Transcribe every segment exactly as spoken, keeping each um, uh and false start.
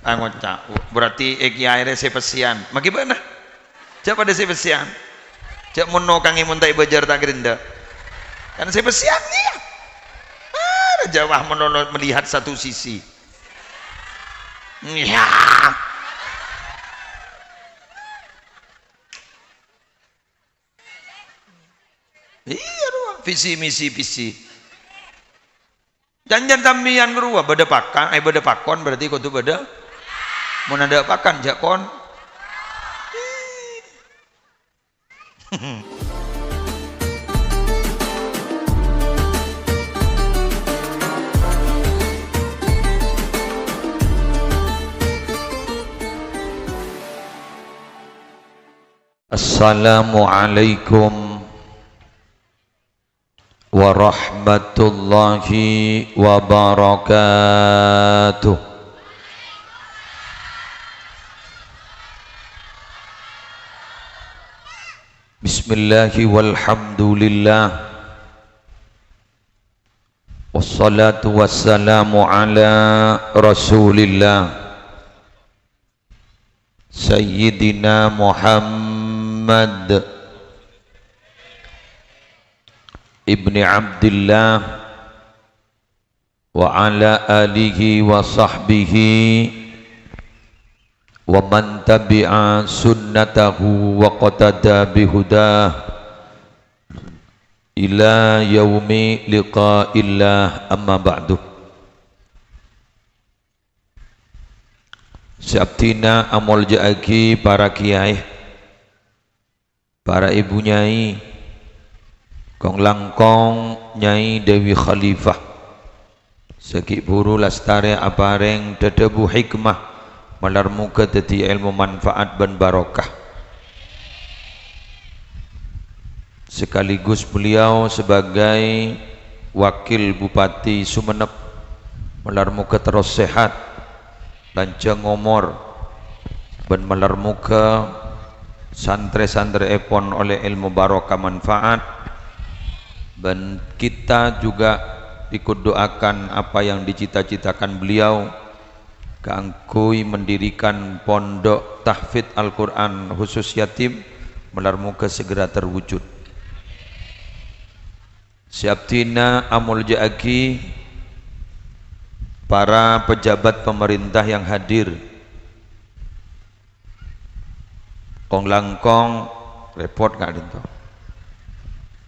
Angoca', berarti è kiyaè rè sè pèssèyan. Maghi bâ'na. Jhâ' padâ sè pèssèyan. Jhâ' mon nokangè mon ta' èbâjâr ta' ghârindhâ. Kan sè pèssèyan kèya. Ah, jhâ' wah melolo melihat satu sisi. Iyâ. Iyâ, rowa. Visi misi visi. Jhânjhân sampèyan rowa bâdâ pakan, eh, bâdâ pakon berarti kodhu bâdâ. Mon adâ' pakan, jhâ' kon. Assalamualaikum warahmatullahi wabarakatuh. Bismillahi walhamdulillah. Wassalatu wassalamu ala Rasulillah. Sayyidina Muhammad ibni Abdillah wa ala alihi wa sahbihi wa man tabi'a sunnatahu wa qatada bihudah ila yaumi liqa'illah, amma ba'du. Sè abdhina amolja'aghi para kiyaè, para èbhu nyai, kong-langkong Nyai Dewi Khalifah, sè ghi' bhuru lastarè aparèng dhâdhâbu hikmah, malar moghâ dhâddhi èlmo manfaat bân barokah. Sekaligus beliau sebagai Wakil Bupati Sumenep, malar moghâ terros sehat, lanjhâng omor, bân malar moghâ santrè-santrèèpon ollè èlmo barokah manfaat, bân kita juga ikut doakan apa yang dicita-citakan beliau kaangghuy mendirikan pondok tahfidz Al-Qur'an khusus yatim, malar moghâ segera terwujud. Sè abdhina amolja'aghi para pejabat pemerintah yang hadir. Kong-langkong rèpot ka'dinto.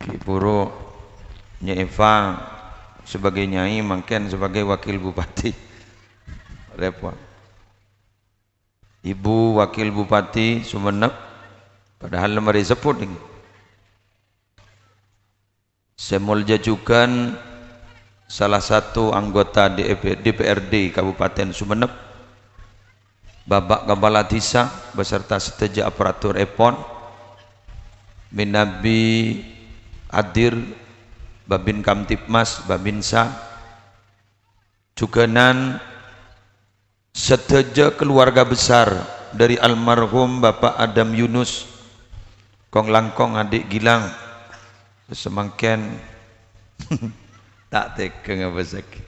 Ghi' bhuru Nyai Eva sebagai nyai, mangkèn sebagai wakil bupati. Rèpot. Ibu Wakil Bupati Sumenep, padahal la marè èsebbhut nèka. Sè molja jhughân salah satu anggota D P, D P R D Kabupaten Sumenep, Bapak Kepala Dhisa beserta sadhâjâ aparaturèpon, mènabi hadir Babin Kamtibmas, Babinsa, jhughânan sadhâjâ keluarga besar dari almarhum Bapak Adam Yunus, kong-langkong Adik Gilang, samangkèn ta' tegghâ ngabâsaghi.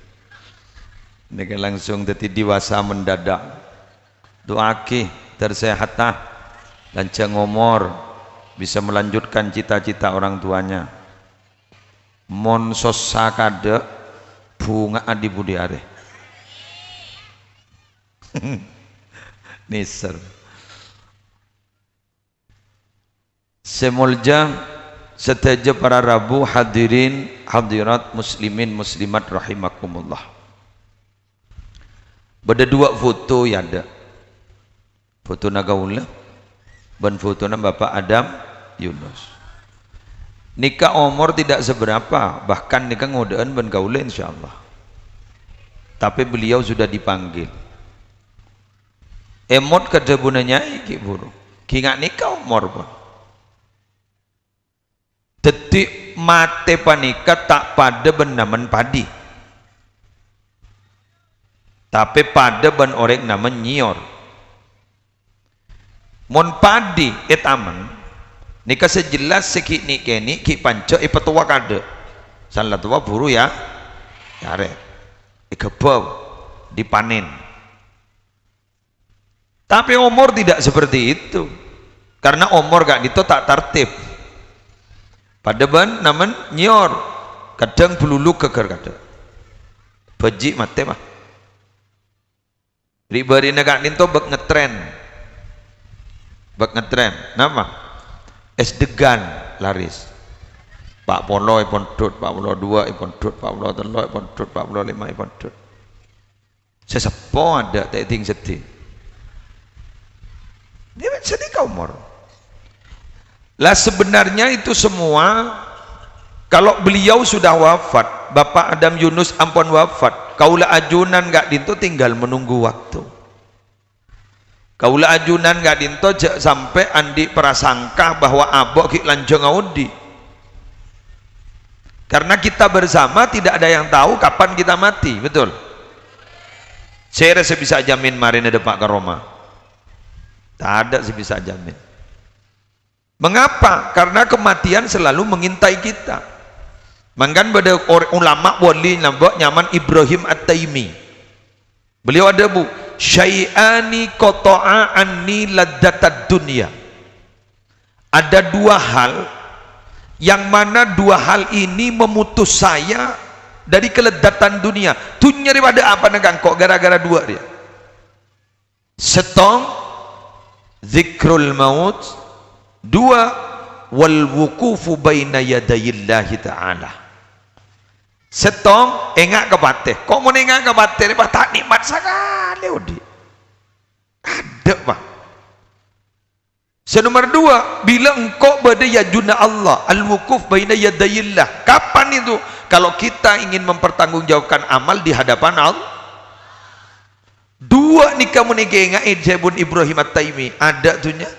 Nèka langsung dhâddhi dewasa mendadak. Du'aaghi, ter sehata, lanjhâng omor, bisa melanjutkan cita-cita orang tuanya. Mon sossa kaadâ', bhunga'a dhi-budhi arè. Nèser. Sè molja sadhâjâ para rabu, hadirin hadirat, muslimin muslimat rahimakumullah. Bâdâ duwâ' foto è adâ'. Fotona kaulâ bân fotona Bapak Adam Yunus. Nèka omor tidak seberapa, bahkan nèka ngodâ'ân bân kaulâ insyaallah. Tapè beliau sudah dipanggil. Èmot ka dhâbuna Nyai ghi' bhuru. Ghi' nga' nèka omor pon. Dhâddhi, matè panèka ta' padâ bân namen padi, tapè padâ bân orèng namen nyèyor. Mon padi ètamen, nèka sè jelas sè ghi' nè'-kènè' ghi' panjhâ èpatowa kaadâ'. San la towa buru ya, èarè', èghâbây, dipanèn. Tapi omor tidak seperti itu. Karena omor ka'dinto ta' tartib. Padâ bân namen nyeyor, kadhâng bululuk ghâgghâr kadhâng. Bhâji' matè, mah. Ri'-bâri'na ka'dinto bâk ngetren. Bâk ngetren. Napa? Es degan laris. Pa' polo èpondhut, pa' polo duwâ' èpondhut, pa' polo tello' èpondhut, pa' polo lèma' èpondhut. Sè seppo adâ' ta' èding-sedding. Dia sanèka omor. Lah, sebenarnya itu semua, kalau beliau sudah wafat, Bapak Adam Yunus ampon wafat, kaulâ ajunan ka'dinto tinggal menunggu waktu. Kaulâ ajunan ka'dinto jhâ' sampè' andi' prasangka bahwa abâ' ghi' lanjhâng aodi'. Karena kita bersama tidak ada yang tahu kapan kita mati, betul? Sèra sè bisa jamin marèna dâpa' ka roma? Tadâ' sè bisa jamin. Mengapa? Karena kematian selalu mengintai kita. Mangkana bâdâ or-, ulama wali nambâ' nyamana Ibrahim At-Taimi. Beliau adhâbu, "Syai'ani qata'a anni ladzatad dunya." Ada dua hal yang mana dua hal ini memutus saya dari kelezatan dunia. Dunnya rè padâ apa nèka engko' gara-gara dua dia. Sèttong, dzikrul maut. Dua, wal wuqufu baina yadayillahi ta'ala. Sèttong, enga' ka patè. Ko' mon enga' ka patè, rè, pas ta' nikmat sakalè odi'. Adâ', Pak. Sè nomer dua, bilâ engko' bâdâ è ajunna Allah, al-wuquf baina yadayillah. Kapan itu? Kalau kita ingin mempertanggungjawabkan amal di hadapan Allah. Dua nèka mon èkaènga'è jhâbun Ibrahim At-Taimi, adâ' dunnya.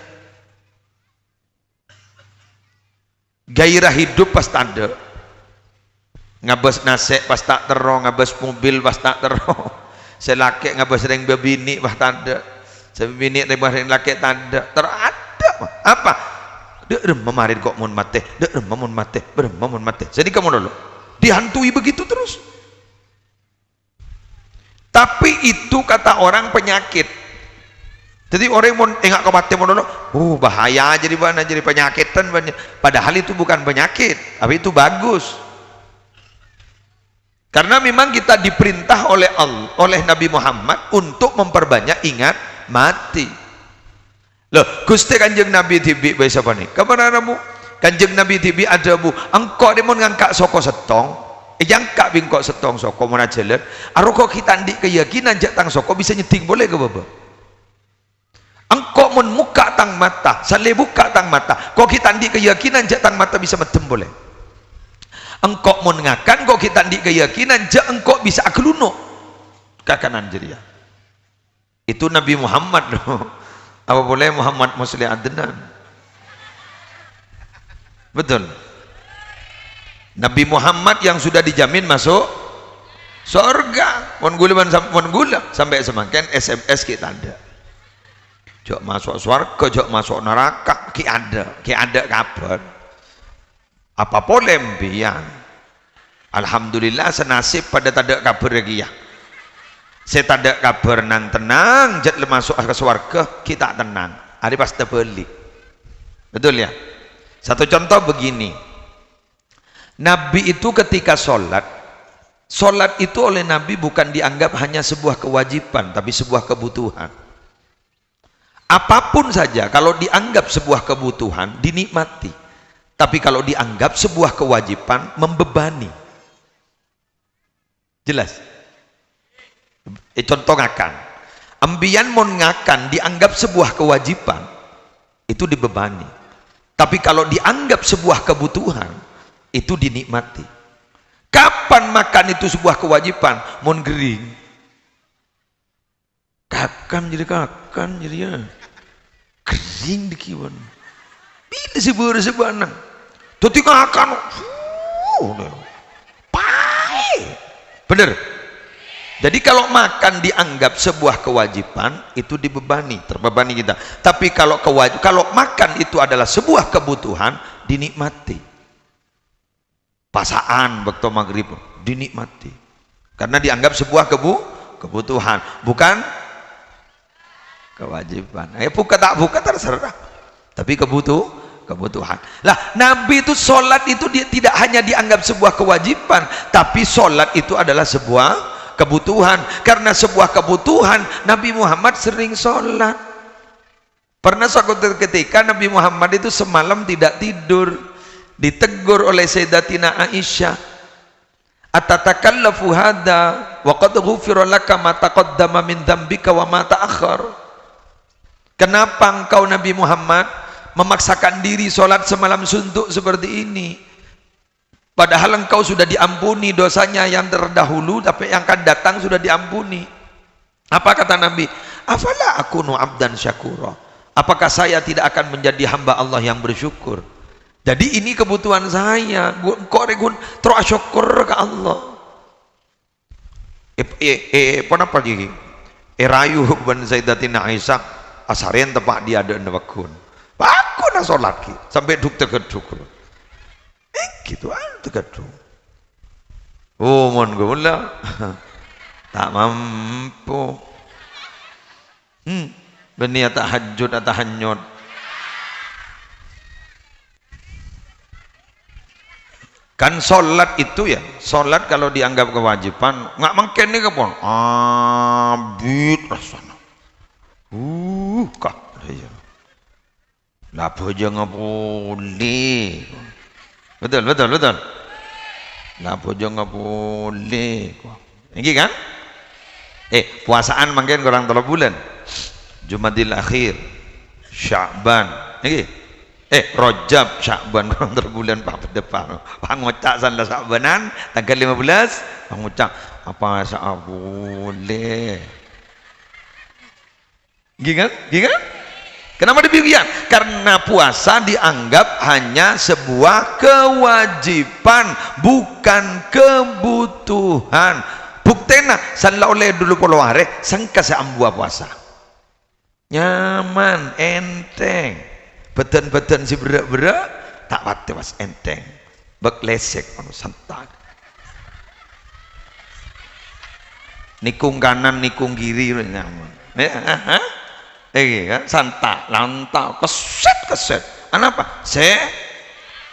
Gairah hidup pas tadâ'. Ngabâs nasè' pas ta' terro, ngabâs mobil pas ta' terro. Sè lakè' ngabâs rèng bâbinè' pas tadâ'. Sè bâbinè' ngabâs rèng lakè' tadâ'. Terro adâ'. Apa? Dâ' remma marèn ko' mon matè, dâ' remma mon matè, dâ' remma mon matè. Sanèka mon lolo. Dihantui begitu terus. Tapi itu kata orang penyakit. Jadi orang mon enga' ka patè mon lolo, "Uh, bahaya jadi bâ'na, jadi penyakitan bâ'na." Padahal itu bukan penyakit, tapi itu bagus. Karena memang kita diperintah oleh Al-, oleh Nabi Muhammad untuk memperbanyak ingat mati. Lho, Ghustè Kanjeng Nabi dhibi' bhâi sapanèka, para rabu. Kanjeng Nabi dhibi' adhâbu, "Engko' rè mon ngangka' soko sèttong, èangka' bi' engko' sèttong soko mon ajhâlân, arowa ko' ghi' ta' andi' kayakinan jhâ' tang soko bisa nyeddhing polè ka bâbâ. Engko' mon mokka' tang mata, salè bukka' tang mata, ko' ghi' ta' andi' kayakinan jhâ' tang mata bisa meddhem polè. Engko' mon ngakan, ko' ghi' ta' andi' kayakinan jhâ' engko' bisa aghâlunok kakanan jârèya." Itu Nabi Muhammad, loh. Apa polè Muhammad Musleh Adnan? Betul. Nabi Muhammad yang sudah dijamin masuk sorga. Mon ghulâ bân sam-, mon ghulâ sampè' samangkèn S M S ghi' tadâ'. Jhâ' maso' sowarga, jhâ' maso' naraka, ghi' adâ', ghi' adâ' kabhâr. Apa polè empèyan? Alhamdulillah, sanasib padâ tadâ' kabhâr kèya. Sè tadâ' kabhâr nang-tennang, jhât lè maso' ka sowarga, ghi' ta' tennang. Arè pas tabâli'. Betul, ya? Satu contoh begini. Nabi itu ketika sholat, sholat itu oleh Nabi bukan dianggap hanya sebuah kewajiban, tapi sebuah kebutuhan. Apapun saja, kalau dianggap sebuah kebutuhan, dinikmati. Tapi kalau dianggap sebuah kewajiban, membebani. Jelas? Eh, contoh ngakan. Empèyan mon ngakan dianggap sebuah kewajiban, itu dibebani. Tapi kalau dianggap sebuah kebutuhan, itu dinikmati. Kapan makan itu sebuah kewajiban? Mon ghering. Kakan jadi kakan jadi, ya. Ghering dâggi' bân. Bilâ sè bârâs bâ'na? Dhâddhi ngakan. Fuh, paè. Bener? Jadi kalau makan dianggap sebuah kewajiban, itu dibebani, terbebani kita. Tapi kalau kewaj-, kalau makan itu adalah sebuah kebutuhan, dinikmati. Pasa'an bâkto maghrib dinikmati. Karena dianggap sebuah kebu-, kebutuhan. Bukan, Kewajiban. Eh, buka tak buka terserah. Tapi kebutuh, kebutuhan. Lah, Nabi itu sholat itu dia tidak hanya dianggap sebuah kewajiban, tapi sholat itu adalah sebuah kebutuhan. Karena sebuah kebutuhan, Nabi Muhammad sering sholat. Pernah suatu ketika Nabi Muhammad itu semalam tidak tidur, ditegur oleh Sayyidatina Aisyah, "Atatakallafu hadza wa qad ghufira laka ma taqaddama min dzambika wa ma ta'akhkhar?" Kenapa engkau, Nabi Muhammad, memaksakan diri sholat semalam suntuk seperti ini? Padahal engkau sudah diampuni dosanya yang terdahulu, tapi yang akan datang sudah diampuni. Apa kata Nabi? "Afala akunu abdan syakura?" Apakah saya tidak akan menjadi hamba Allah yang bersyukur? Jadi ini kebutuhan saya. Gu-, engko' rè ghun terro asokkor ka Allah. Eh, eh, eh, ponapa ghi? Èrayu bân Sayyidatina Aisyah, asarèn teppa' è adâ'na paggun. Paggun asolat ghi, sampè' dhuk-teghâdhuk. Eh, gitu aja teghâdhuk. Oh, mon ghulâ. Ta' mampu. Hmm. Bânnè atahajjud, atahanyut. Kan sholat itu ya, sholat kalau dianggap kewajiban, nga' mangkèn nèka pon abit rassana. Uh, ka-, iya. La bhâjângnga polè. Betul, betul, betul. La bhâjângnga polè. Èngghi kan? Eh, puasaan mangkèn korang tello bulân. Jumadil Akhir, Sya'ban. Èngghi? Eh, Rajab, Sya'ban, korang tello bulân, pa' bâdâ pa'. Pangoca' sala Sya'banan, tangghâl lima belas, pangoca', "Apa sa'a polè?" Ghi kan? Ghi kan? Kenapa demikian? Karena puasa dianggap hanya sebuah kewajiban, bukan kebutuhan. Buktèna, san la ollè dullu polo arè, sengka sè ambuwâ puasa. Nyaman, ènthèng. Bhâdhân-bhâdhân sè berrâ'-berrâ', ta' patè pas ènthèng. Bâk lèsèk, anu, santai. Nikung kanan, nikung kiri, nyaman. Ya, ha? Eh, kan? Santa, lanta, kesèt, kesèt. Anapa? Se-,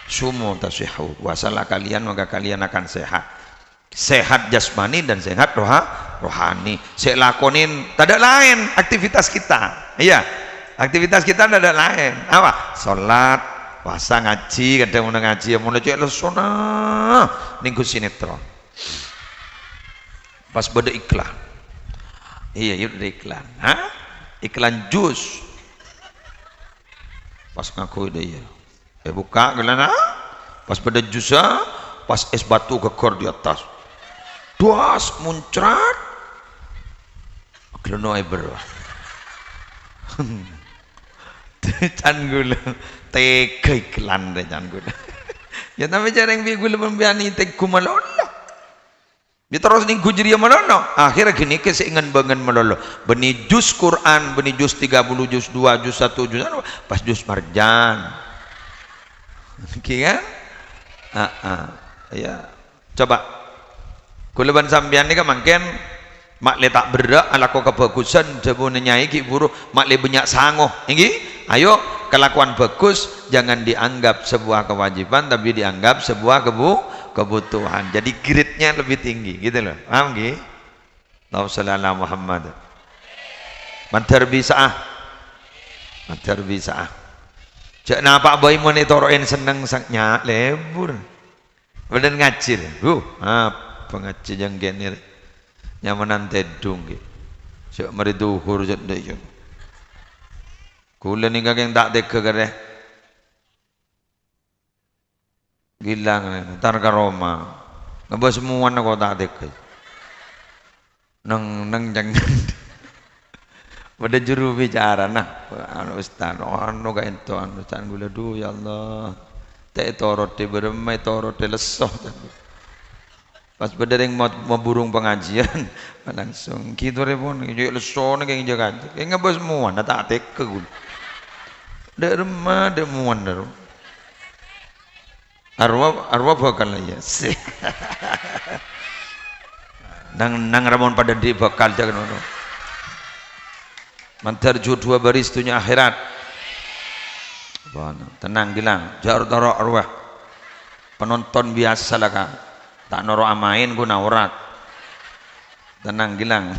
sumu tasihu. Puasalah kalian, maka kalian akan sehat. Sehat jasmani dan sehat roha-, rohani. Sè lakonè tadâ' laèn aktivitas kita. Iya. Aktivitas kita tadâ' laèn. Apa? Sholat, puasa, ngaji, kadhâng mon ngaji, mon cè' lessona nèngghu sinetron. Pas bâdâ iklan. Iya, iya, bâdâ iklan. Hah? Iklan jus. Pas ngaku dâ' iyâ. Eh, buka gelarna. Pas bâdâ jusâ, pas es batu gheghâr di atas. Duas, muncrat. Gelono eber. Can ghulâ. Tega iklan rè can ghulâ. Ya, tapè carèng bi' ghulâ pembiyani tega malolo. Ya terros nèngghu jârèya malolo. Akhirnya ghânèka sè èngen-bângen malolo. Bânnè jus Quran, bânnè jus tiga puluh, jus dua, jus satu, jus anu, pas jus marjan. Ghi kan? Ah, ah. Ya. Coba. Ghulâ bân sampèyan nèka mangkèn ma'lè ta' berrâ' alako kabhâghusân, dhâbuna nyai ghi' bhuru ma'lè bânnya' sango. Èngghi? Ayo, kelakuan bagus jangan dianggap sebuah kewajiban, tapi dianggap sebuah kebu-, kebutuhan. Jadi grade-nya lebih tinggi, gitu loh. Paham, ngghi? Allahumma sholli ala Muhammad. Mandhâr bisa'a. Mandhâr bisa'a. Jhâ' napa bhâi mon ètoro'è senneng sa-, nya' lebur. Bhender ngajhi, lè. Huh, apa ngajhi jhâ' kènè', rè. Nyamanan tèdung, ghi. Jhâ' marè dhuhur, jhâ' dâ' iyâ. Ghulâ nèka kèng ta' tega, karè. Ghilang, rè. Entar ka roma. Ngabâs mowana ko ta' tega. Neng, neng, jangan. Bâdâ juru bicara, nah, anu, ustaz, anu, kaènto, anu, can ghulâ, "Dhu, ya Allah, ta' ètoro'è bârâmma, ètoro'è lesso." Pas bâdâ rèng ma-, maburung pangajiân, langsung, "Ghi torè pon, cè' lessona kèng jâgâ, kèng ngabâs mowana, ta' tega ghulâ. Dâ' remma, dâ' mowana, ro." Arwah, arwah bhâkal, ya. Nang, nang ramon padâ andi' bhâkal jhâ' ngono. Mandhâr jhudhuwâ bâris dhunnya akhèrat. Pon, tenang, Gilang. Jhâ' toro' rowa. Penonton biyasa la, Ka'. Ta' noro' amaèn, ghun aurat. Tenang, Gilang.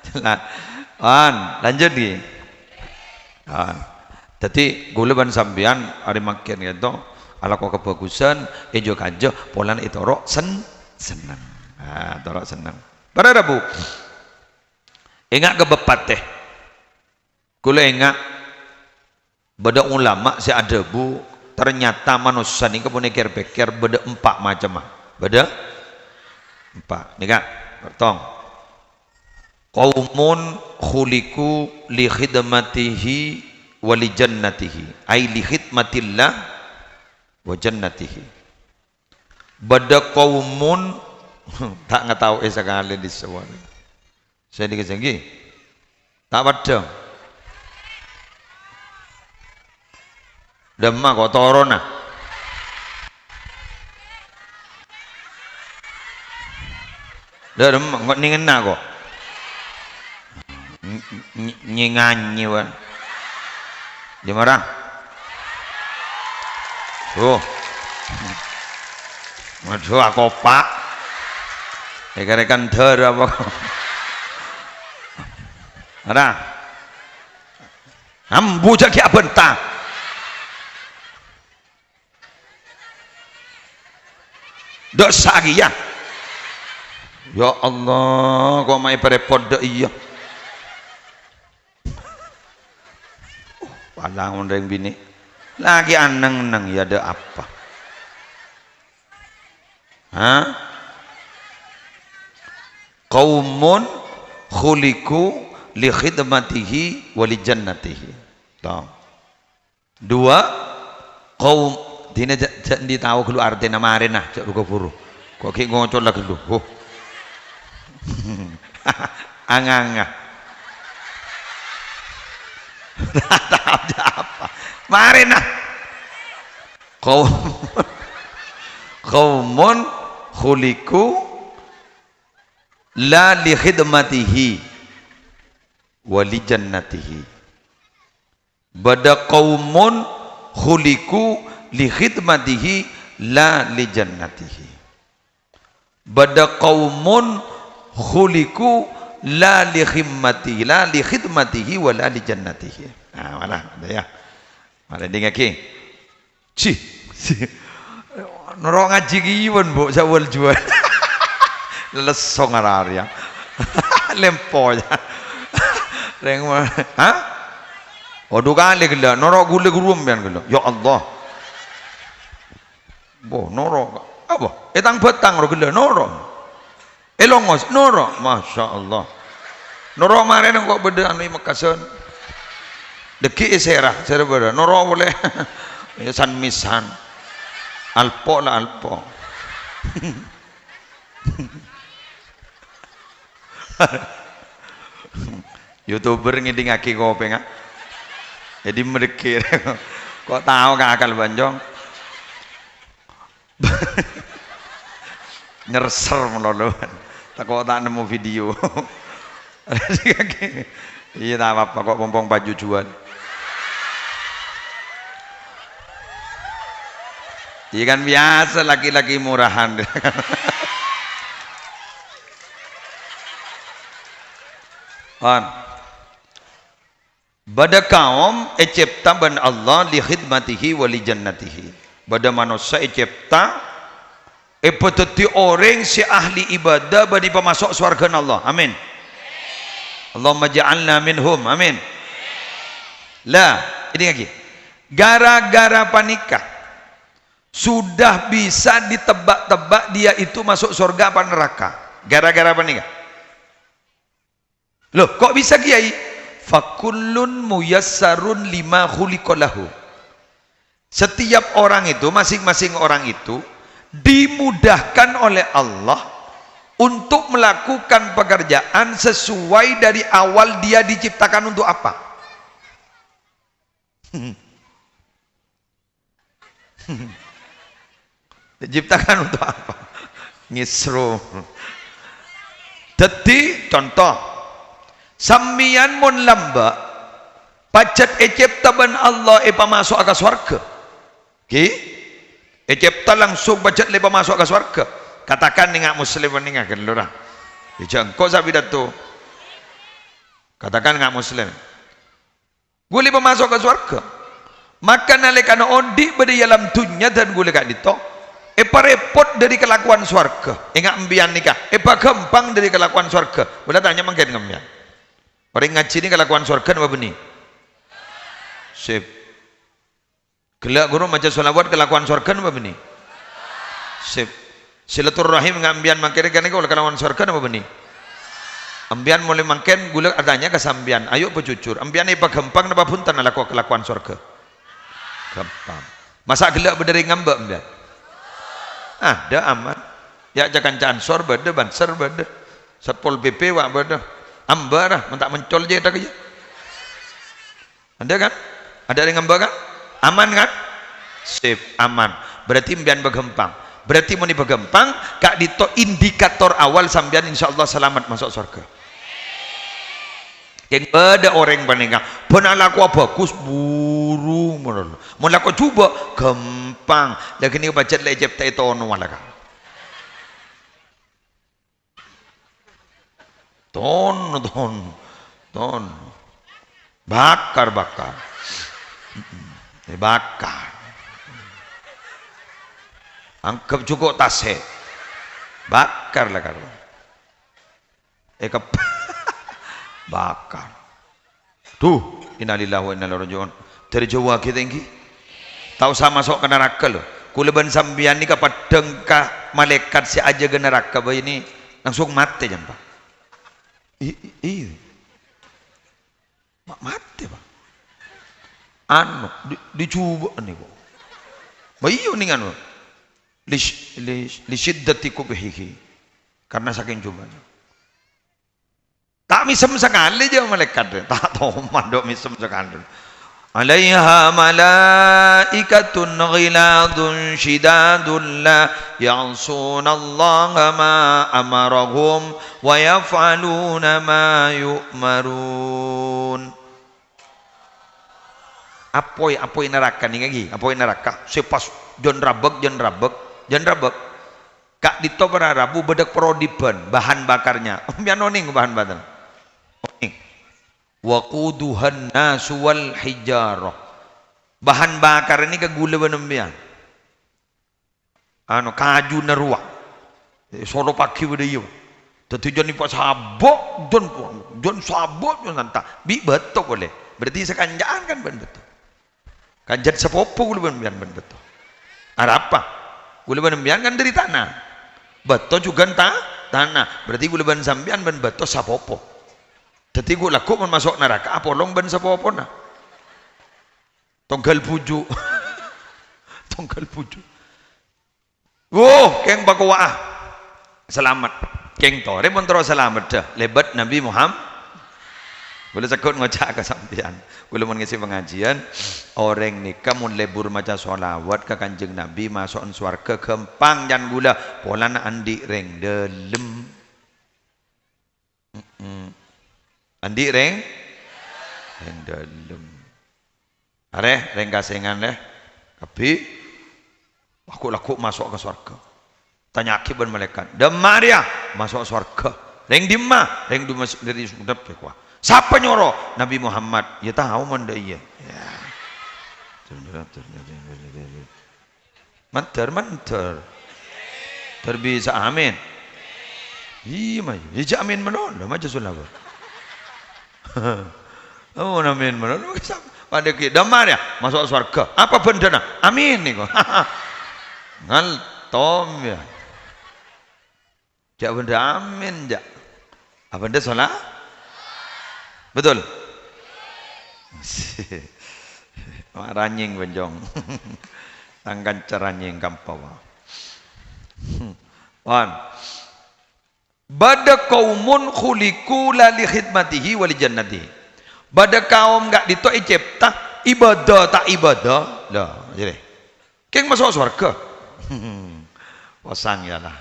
Jelas. Pon, lanjut, ghi. Ah. Dhâddhi, ghulâ bân sampèyan arè mangkèn ka'dinto alako kabhâghusân, ènjo-kanjo, polana ètoro' sen-, senneng. Ah, toro' senneng. Para rabu. Enga' ka bepatè. Kaulâ enga' bâdâ ulama sè adhâbu, ternyata manossa nèka pon èkèr-pèkkèr bâdâ empa' macemma. Bâdâ empa'. Nèka, tong. "Qaumun khuliqu li khidmatihi wa li jannatihi." Ai li khidmatillah wa jannatihi. Bâdâ qaumun, ta' ngataoè sakalè dissa' wali. Sè nèka jânggi. Ta' paddhâng. Dâ'emma ko' toronna. Dâ'emma ko' nèngenna ko'. Ny-, ny-, nyi-, nganyè, wan. Jâ' mara. Duh. Waduh, akopa'. Èkarèkan dârâ apa? Ora. Ambu jâ' ghi' abânta. Dâ' sakèya. Ya Allah, ko' ma' èparèpot dâ' iyâ. Pala mon rèng binè'. Lagi aneng-enneng, ya, dâ' apa? Ha? "Qaumun khuliqu li khidmatihi wa li jannatihi." Tong. Dua, qaum, dinah jâ', jâ' andi' tao ghâllu artèna marèna, jâ' ru-kabhuru. Ko' ghi' ngoco la ghâllu. Huh. Anga-anga. Tao jâ' apa? Marèna. Qaum-, qaumun khuliqu la li khidmatihi wa li jannatihi. Bâdâ qaumun khuliqu li khidmatihi la li jannatihi. Bâdâ qaumun khuliqu la li khimmati-, la li khidmatihi wa la li jannatihi. Nah, mana? Ada ya. Mana dingngaghi. Ci. Noro' ngajhi kiwon, Bu, sawal juwal. Lesso ngararèya. Lempo ya. Rèng ma-, ha? Waduh, kalè ghellâ', noro' ghulâ ghuru sampèyan ghellâ'. Ya Allah. Bo, noro'. Apa? È tang bhâtang ro ghellâ', noro'. È Longos, noro'. Masya Allah. Noro' marèna ko' bâdâ anu è Mekkasân. Dâgghi' è Sèra, Sèra bâdâ. Noro' polè. Ya, san-misan. Alpo la alpo. YouTuber ngèdingngaghi kopèngnga. Jadi mèdhekkèr. Ko' tao ka akal banjong. Nyerser malolo. Tako' ta' nemmo video. Iyâ, ta' apa-apa, ko' pompong pajujuwân. Iyâ kan biyasa laki-laki murahan. Pon. Bâdâ kaom ècèpta bân Allah li khidmatihi wa li jannatihi. Bâdâ manossa ècèpta èpadhâddhi orèng sè ahli ibadah bân èpamaso' sowarghâna Allah. Amin. Allahumma ja'alna minhum. Amin. Lah, èdingngaghi. Gara-gara panèka, sudah bisa ditebak-tebak dia itu masuk surga apa neraka. Gara-gara panèka. Loh, kok bisa, Kiai? "Fakullun muyassarun lima khuliqa lahu." Setiap orang itu, masing-masing orang itu dimudahkan oleh Allah untuk melakukan pekerjaan sesuai dari awal dia diciptakan untuk apa. Diciptakan untuk apa? Ngisru. Dhâddhi, conto, Sampèyan mon lambâ', pajhât ècèpta bân Allah èpamaso'a ka sowarghâ. Ghi? Ècèpta langsung pajhât la èpamaso'a ka sowarghâ. Katakan nènga' Muslim nènga' ghâllu ra. Jhâ' engko' sè pidato. Katakan nènga' Muslim. Ghulâ èpamaso' ka sowarghâ. Maka nalèkana odi' bâdâ è alam dhunnya dân ghulâ ka'dinto, èparèpot dâri kalakowan sowarghâ. Enga' empèyan nèka, èpaghâmpang dâri kalakowan sowarghâ. Ghulâ tanya mangkèn ka empèyan. Orèng ngajhi nèka kalakowan sowarghâ napa bânnè? Sip. Ghellâ' ghuru maca shalawat kalakowan sowarghâ napa bânnè? Sip. Silaturrahim nga' empèyan mangkèn ghânèka kalakowan sowarghâ napa bânnè? Empèyan molaè mangkèn ghulâ atanya ka sampèyan, ayo pajhujhur, empèyan èpaghâmpang napa bhunten alako kalakowan sowarghâ? Ghâmpang. Masa' ghellâ' bâdâ rèng ngambâ' empèyan? Adâ, aman. Ya, ca-kanca'an Sor bâdâ, Banser bâdâ. Satpol P P wa' bâdâ. Ambâ' ra, menta' mencol jâ' ètak iyâ. Adâ kan? Adâ rèng ngambâ' kan? Aman kan? Sip, aman. Berarti empèyan paghâmpang. Berarti mon èpaghâmpang, ka'dinto indikator awal sampèyan insyaallah salamet maso' sowarghâ. Kèng bâdâ orèng panèka, bân alakowa bhâghus, buru ngono. Mon lako jhubâ', ghâmpang. Lagi nèko pajhât la ècèpta'è tono alako. Ton, ton, ton. Bakar, bakar. Mm-mm. Eh, bakar. Anggep jhuko' tasè'. Bakar la karo. Eh, kep-, bakar. Duh, innalillahi wa inna ilaihi raji'un. Dâri jhâu aghi' tèngghi. Ta' osa maso' ka naraka, lo. Ghulâ bân sampèyan nèka paddhâng ka malaèkat sè ajâgâ naraka, bâi nè langsung matè, jân, Pa'. I-, i-, i-, ma-, matè, Pa'. Anu, di, di jhubâ' nèko. Bâi, iyâ, nèng anu. Li, li, li syiddati qubhihi. Karena saking jhubâ'na. Ta' mèsem sakalè, jâ' malaèkat. Ta' toman dâ' mèsem sakalè. "Alaiha malaikatun ghilazun syidadun la ya'sunallaha ma amarahum wa yaf'aluna ma yu'marun." Apoy, apoy naraka nèka ghi, apoy naraka. Sè pas jân rabâk, jân rabâk, jân rabâk. Ka'dinto para rabu bâdâ prodipan, bahan bakarnya. Empèyan onèng bahan bakarnya? Onèng. "Waquduhan nasu wal hijarah." Bahan bakar nèka ghulâ bân empèyan. Anu, kajuna rowa. Eh, solo pagi bâdâ iyâ. Dâddhi jân èpasabâ', jân, jân sabâ', jân santa. Bi' bâto polè. Berarti sakanca'an kan bân bâto. Kan jân sapopo ghulâ bân empèyan bân bâto. Arapa? Ghulâ bân empèyan kan dâri tana. Bâto jhughân ta-, tana. Berarti ghulâ bân sampèyan bân bâto sapopo. Dâddhi ghu-, lagghu' mon maso' naraka apolong bân sapopona. Tongghâl bhuju'. Tongghâl bhuju'. Wo, kèng pakowa'a. Salamet. Kèng torè mon terro salamet, dâ, lèbât Nabi Muhammad. Ghulâ sèghut ngoca' ka sampèyan. Ghulâ mon ngèsè pangajiân, orèng nèka mon lebur maca shalawat ka Kanjeng Nabi, maso'an sowarghâ ghâmpang can ghulâ. Polana andi' rèng dâlem. Mm-mm. Andi' rèng? Rèng dâlem. Arè, rèng kasèngan, rè. Kabbhi. Lagghu'-lagghu' maso' ka sowarghâ. Tanya'aghi bân malaèkat. "Dâmma rèya?" "Maso' sowarghâ." "Rèng dimma?" "Rèng dimma s-, dâri sudep rèya kowa." "Sapa nyoro?" "Nabi Muhammad." "Yâ tao mon dâ' iyâ." Yâ. Mandhâr, mandhâr. Dâr bisa amin. Iyâ, ma-, iyâ, jhâ' amin malolo, maca shalawat. Oh, amin malolo. Padâ ghi, dâmma rèya, maso' sowarghâ. Apa bhendhâna? Amin nèko. Ngaltom, yâ. Jhâ' bhendhâ amin, jhâ'. Apa bhendhâ sholat? Betul? Ranyèng, Bonjong. Tang kanca ranyèng kampa, wa. Pon. "Bada qaumun khuliqu la li khidmatihi wa li jannatihi." Bada kaom ka'dinto ècèpta, ibadah ta' ibadah. Lah, jârèya. Kèng maso' sowarghâ. Posang, yâ, lah.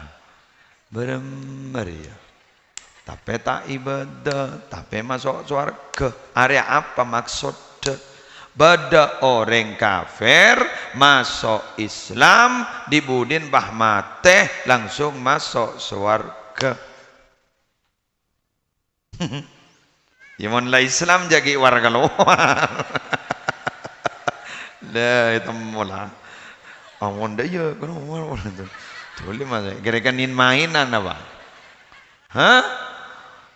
Bârâmma rèya. Tapè ta' ibâdâ, tapè maso' sowarghâ. Arèya apa maksodda? Bâdâ orèng kafir maso' Islam, dhi-budhina pas matè langsung maso' sowarghâ. Ya, mon la Islam jhâ' ghi' war-kalowar. La, ètemmo la. Ampon dâ' iyâ, kalowar. Dhuli, Mas. Kèra-kèra in-mainan apa? Hah?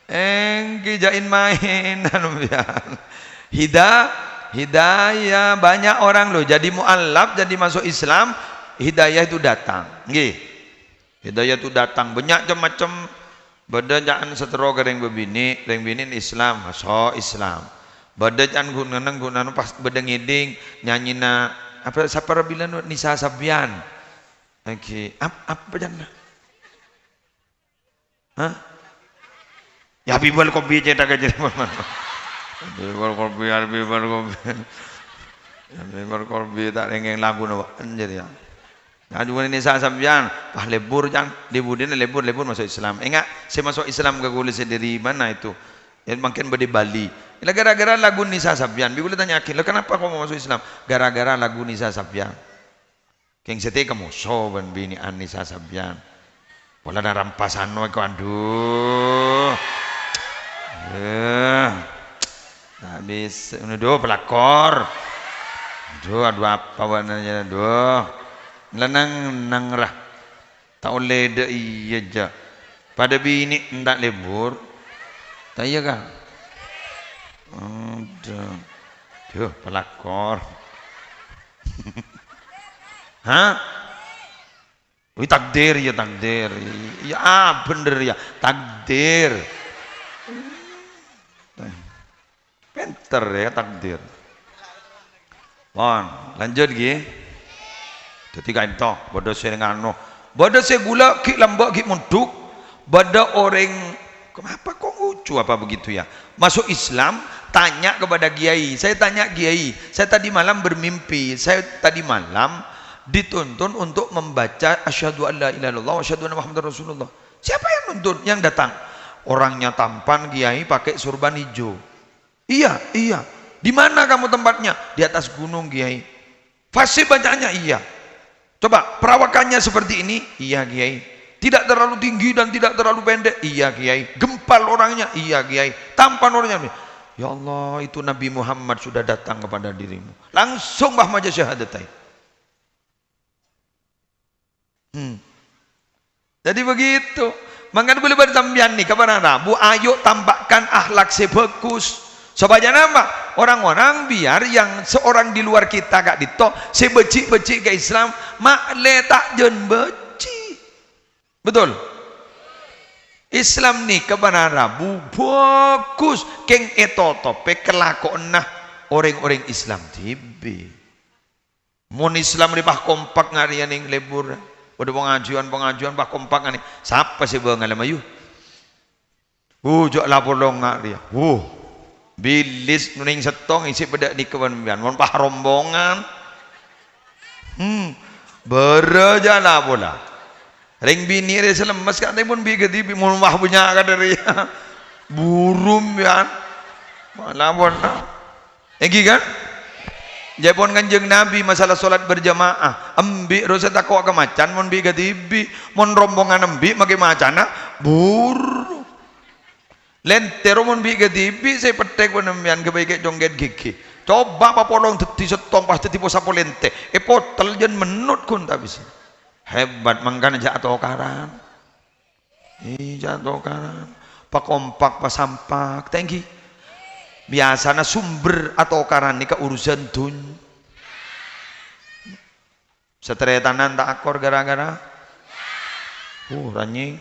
Èngghi jhâ' in-mainan, sampèyan. Hida-, hidayah, banyak orang loh jadi mualaf, jadi masuk Islam, hidayah itu datang. Ngghi. Hidayah itu datang, banyak macem-macem. Bâdâ ca'na sèttro ka rèng bâbinè', rèng binè' Islam, maso' Islam. Bâdâ ca'na ghun-, ghun-, ghun-, anu pas bâdâ ngèdhing, nyanyina, apa, sapa ra bilân, Nisa Sabian. Lagi, ap-, apa ca'na? Hah? Ya, Habibal Kolbi cètak aja. Habibal Kolbi, Habibal Kolbi. Habibal Kolbi ta' rèngèng laguna, Pak. Anjir, ya. Nah, cuma Nisa Sabian, pas lebur, Cang. Di budina lebur, lebur masuk Islam. Enggak, saya masuk Islam ke kulit saya dari mana itu? Ya, mungkin bâdâ Bali. Lah, gara-gara lagu Nisa Sabian, bi kula tanya'aghi, "Lah, kenapa kok mau masuk Islam?" Gara-gara lagu Nisa Sabian. Kèng sè tèka moso bân binè'an Nisa Sabian. Polana rampasan wae kok, aduh. Eh. Ta' bisa, ngono, duh, pelakor. Duh, aduh, apa bâ'na, duh. Lenang-lenang, ra. Ta' ollè dâ' iyâ, jâ'. Padâ binè' enta' lebur. Ta' iyâ, Ka'? Aduh. Duh, pelakor. Hah? Wih, takdir, ya, takdir. Ya, ah, bener, ya. Takdir. Pènter, ya, takdir. Pon, lanjut, ghi. Dâddhi, kaènto, bâdâ sè nganu. Bâdâ sè ghulâ ghi' lambâ' ghi' mondhuk. Bâdâ orèng, "Kenapa kok lucu apa begitu, ya?" Masuk Islam, tanya kepada kiai. Saya tanya kiai, "Saya tadi malam bermimpi. Saya tadi malam dituntun untuk membaca asyhadu an la ilaha illallah wa asyhadu anna Muhammadar Rasulullah." "Siapa yang nuntun, yang datang?" "Orangnya tampan, Kiai, pakai surban hijau." "Iya, iya." "Di mana kamu tempatnya?" "Di atas gunung, Kiai." "Fasih bacaannya?" "Iya." "Coba, perawakannya seperti ini?" "Iya, Kiai." "Tidak terlalu tinggi dan tidak terlalu pendek?" "Iya, Kiai." "Gempal orangnya?" "Iya, Kiai." "Tampan orangnya?" "Ya Allah, itu Nabi Muhammad sudah datang kepada dirimu." Langsung, bah, maca syahadatain. Hmm. Jadi begitu. Mangkana bulâ bân sampèyan nèka para rabu, ayo tampakkan akhlak sè bhâghus. Sopajâ napa? Orang-orang biar yang seorang di luar kita ka'dinto sè bâji'-bâji' ka Islam, ma'lè ta' jân bâji'. Betul? Islam nèka para rabu bhâghus, kèng ètotopè kalakowanna orèng-orèng Islam dhibi'. Mon Islam rè pas kompak nga' rèya neng lebur. Bâdâ pangajiyân-pangajiyân pas kompak nga' neng. Sapa sè bângal, mayu? Wuh, jhâ' la polong nga' rèya. Wuh. Bilis neng sèttong isi peddhâ' nèka bân sampèyan. Mon pas rombongan. Hmm. Bârâ jhâ' la pola. Rèng binè' rè sè lemmes kan, mon bi' kadhibi', mon wah bânnya' kadâ' rèya. Buru sampèyan. Mala pon. Èngghi kan? Jâ' pon Kanjeng Nabi masalah sholat berjamaah. Embi' rosa tako' ka macan mon bi' kadhibi'. Mon rombongan embi' makè macana, buru. Lèntè ro mon bi' kadhibi' sè pètthèk pon sampèyan ghâbây kè' congkèt ghigghi. Coba papolong dhâddhi sèttong pas dhâddhi posapo lèntè. Èpotel jân mennot ghun ta' bisa. Hebat, mangkana jhâ' atokaran. Iyâ, atokaran. Pakompak, pasampak. Tèngghi. Biyasana sumber atokaran nèka urusan dhunnya. Sataretanan ta' akor gara-gara. Uh, ranying.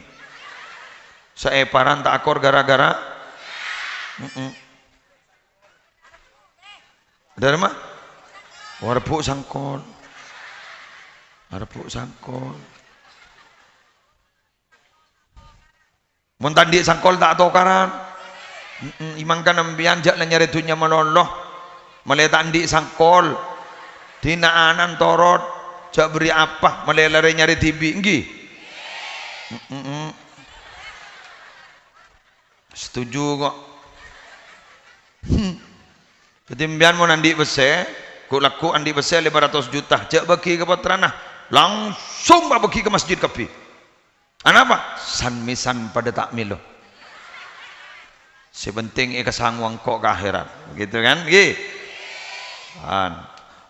Saèparan ta' akor gara-gara. Mm-mm. Dârma? Warebbhu' sangkol. Warebbhu' sangkol. Mon ta' andi' sangkol ta' atokaran. Mm-mm, mangkana sampèyan jhâ' la nyarè dhunnya malolo. Malè ta' andi' sangkol. Dina'an torot. Jhâ' bâri' apa. Malè larè nyarè dhibi'. Èngghi? Mm-mm. Setuju kok. Hmm. Dhâddhi, sampèyan mon andi' pèssè, ghu'-lagghu' andi' pèssè lèma ratos juta, jhâ' bâgi ka pottrana, langsung pabâgi ka masjid kabbhi. Anapa? San-mèsan padâ ta' mèlo. Sè penting èkasangowè engko' ka akhèrat. Begitu kan? Ngghi. An.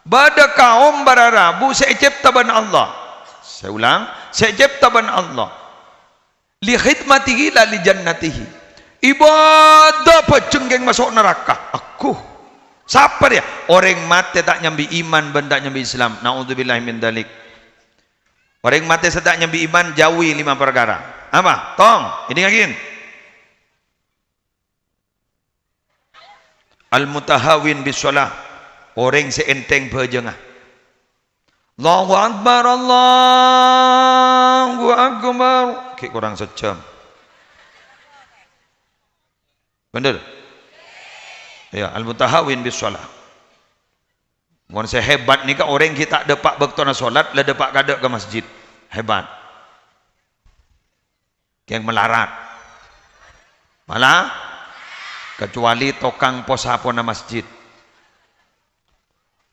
Bâdâ kaum para rabu sè ècèpta bân Allah. Saya ulang, sè ècèpta bân Allah. "Li khidmatihi la li jannatihi." Ibâdâ bhâjheng kèng maso' naraka. Agghu. Sapa rèya? Orèng matè ta' nyambi iman bân ta' nyambi Islam. Naudzubillahi min dzalik. Orèng matè sè ta' nyambi iman jauhi lima parkara. Apa? Tong, èdingngaghi. Al-mutahawin bis shalah, orèng sè ènthèng bhâjângnga. Allahu Akbar, Allahu Akbar. Ghi' korang sajjhâm. Bhender? Ya, al-mutahawin bis shalah. Mon sè hebat nèka orèng ghi' ta' dâpa' bâktona sholat, la dâpa' kadâ' ka masjid. Hebat. Kèng malarat. Malah, kecuali tokang pos-sapona masjid.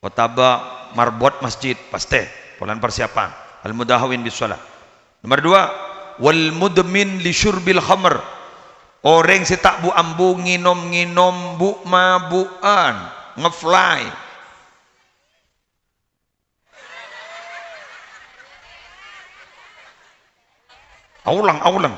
Otabâ marbot masjid, pastè. Polana persiapan. Al-mutahawin bis shalah. Nomor dua, wal mudmin li syurbil khamr. Orèng sè ta' bu-ambu ngènom-ngènom bu-mabu'an, ngefly. Aolèng, aolèng.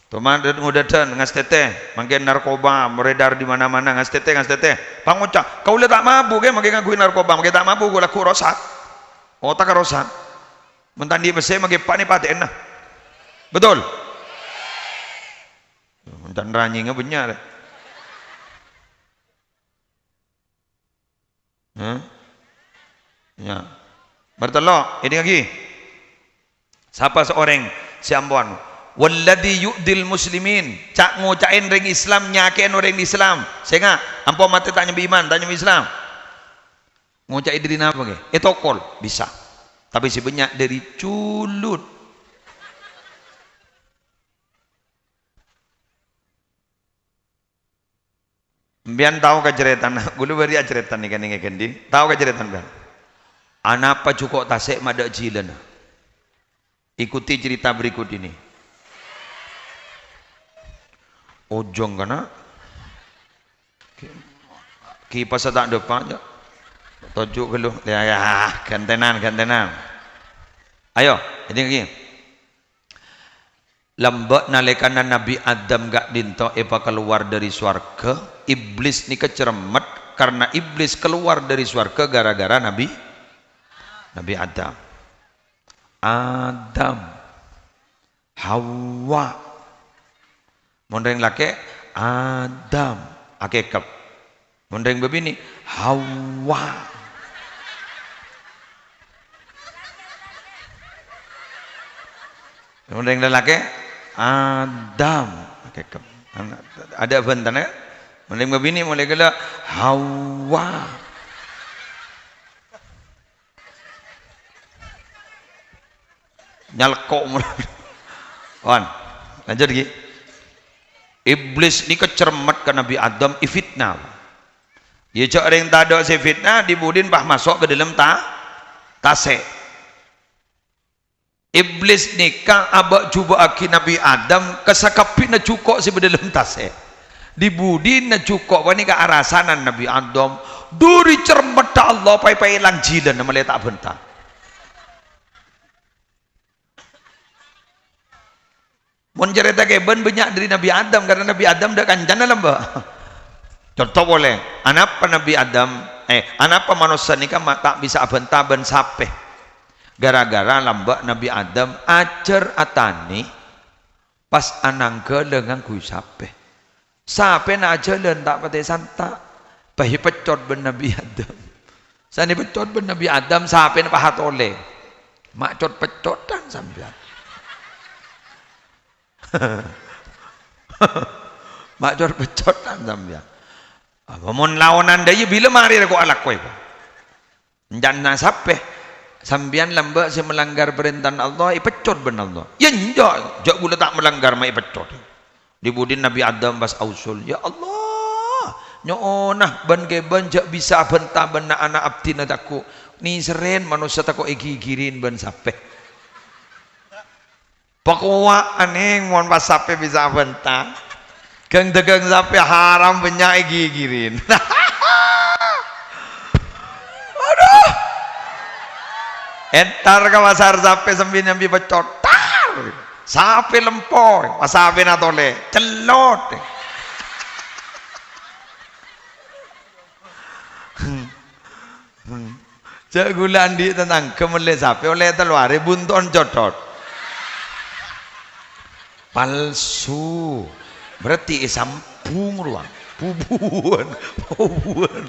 Toman ngodâdân, ngastètè, mangkèn narkoba, beredar di mana-mana, ngastètè, ngastètè. Pangoca', "Kaulâ ta' mabu', kè, mangkèn ngangghuy narkoba, mangkèn ta' mabu', ghu'-lagghu' rosak. Otak rosak. Mon ta' andi' pèssè, mangkèn pa' nè patè'èna." Betul? Mon ta' ranyèngnga bânnya', rè. Hah? Ya. Nomor tello', èdingngaghi. Sapa sè orèng sè ampon? "Walladzi yu'dzil muslimin." Ca'-ngoca'è rèng Islam, nyakè'è orèng Islam. Sènga', ampon matè ta' nyambi iman, ta' nyambi Islam. Ngoca'è dâri napa, kè? Ètokol, bisa. Tapè sè bânnya' dâri culud. Sampèyan tao kacarètana, kaulâ bâri' acarèta nèka neng è ghândhi. Tao kacarètana sampèyan? Anapa jhuko' tasè' ma' dâ' jhilâna? Ikuti cerita berikut ini. Ojhung kana'. Kipassa ta' dâpa', jâ'. Toju' ghâllu. Ya, ya, ghântènan, ghântènan. Ayo, ini lagi. Lambâ' nalèkana Nabbhi Adam ka'dinto èpakalowar dâri sowarghâ, Iblis nèka cerremmet, karna Iblis kalowar dâri sowarghâ ghârâ-ghârâ Nabbhi, Nabbhi Adam. Adam. Hawa. Mon rèng lakè', Adam. Akèkep. Mon rèng bâbinè', Hawa. Mon rèng lalakè', Adam. Akèkep. Adâ' bhântana, mon rèng bâbinè' molaè ghellâ', Hawa. Nyalko' mulu. Wan, lanjut ghi. Iblis nèka cerremmet ka Nabbhi Adam, èfitna. Iyâ, jâ' rèng tadâ' sè fitna, dhi-budhina pas maso' ka dâlem ta-, tasè'. Iblis nèka abâ'-jhubâ'âghi Nabbhi Adam ka sakabbhina jhuko' sè bâdâ dâlem tasè'. Dhi-budhina jhuko' panèka arasanan Nabbhi Adam. Dâri cerremmetta Allah, pa-èpaèlang jhilâna malè ta' bhânta. Mon carèta kèbân bânnya' dâri Nabbhi Adam, karna Nabbhi Adam dâ' kancana lambâ'. Conto polè, anapa Nabbhi Adam, eh, anapa manossa nèka ma-, ta' bisa abhânta bân sapè? Ghârâ-ghârâ lambâ' Nabbhi Adam ajhâr atanè pas ananggâlâ ngangghuy sapè. Sapèna ajhâlân ta' patè santa', pas èpeccot bân Nabbhi Adam. Sanè peccot bân Nabbhi Adam, sapèna pas atolè. Ma' cot-peccotan sampèyan. Ma' cot-peccotan sampèyan. Apa mon laonan dâ' iyâ bilâ marè rè ko' alako èko? Encana sapè? Sampèyan lambâ' sè malanggar parèntana Allah, èpeccot bân Allah. Yâ enjâ', jâ' ghulâ ta' malanggar ma' èpeccot. Dhi-budhina Nabbhi Adam pas ausul, "Ya Allah, nyo'ona bân-kèbân jhâ' bisa abhânta bân na'-ana' abdhina tako'. Nèserrèn manossa tako' èghighiri bân sapè." Pakowa' anèng mon pas sapè bisa abhânta. Ghâng-dhâghâng sapè haram bânnya' èghighiri. Adhu! Entar ka pasar sapè sambi nyambi pècco'. Tar! Sapè lempo, pas sapèna tolè, cellot. Jhâ' ghulâ andi' tatangghâ mellè sapè ollè tello arè bunto'en cothot. Palsu. Berarti èsambhung rowa. Bubuwân. Bubuwân.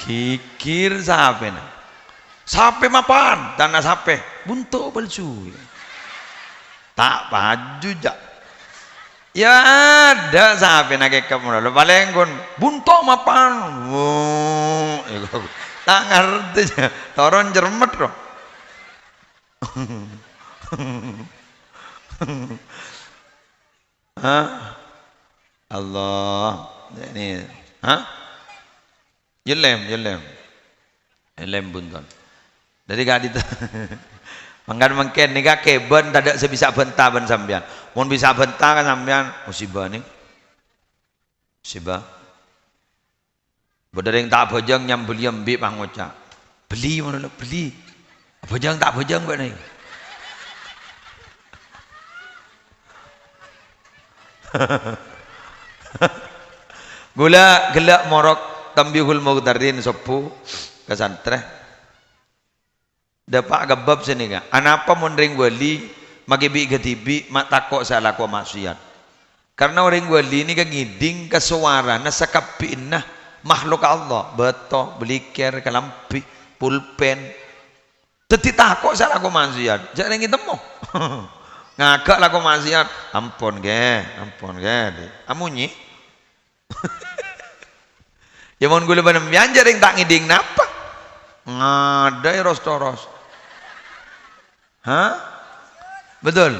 Ghighir sapèna. Sapè mapan, tana sapè. Bunto' palsu. Ta' paju, jhâ'. Ya, adâ' sapèna kèkep malolo. Palèng ghun bunto' mapan. Wuh, ta' ngartè. Toron cermet, ro. Hah? Allah. Ini, hah? Yellem, yellem. Yellem bunton. Dhâddhi ka'dinto. Mangkana mangkèn nèka kèbân tadâ' sè bisa abhânta bân sampèyan. Mon bisa abhânta ka sampèyan, musibah nèng. Musibah. Bâdâ rèng ta' abhâjâng nyambelli embi' pas ngoca', "Belli, manolla, belli." Abhâjâng ta' abhâjâng bâ'na. Ghulâ ghellâ' morok Tanbihul Mughtarrin sobbhu ka santrè. Dâpa' ka bab sanèka. Anapa mon rèng wali makè bi' kadhibi' ma' tako' sè alako ma'siyat? Karna orèng wali nèka ngèdhing ka sowarana sakabbhiyânna makhluk Allah, bâto, bâlikèr, kalambhi, pulpèn. Dhâddhi tako' sè alako ma'siyat. Jhâ' rèng ètemmo. Ngaghâ' lako ma'siyat. "Ampon, ghi, ampon, ghi." Amonyè. Ya, mon ghulâ bân sampèyan jhâ' rèng ta' ngèdhing napa? Ngadâ'è ros-toros. Hah? Betul?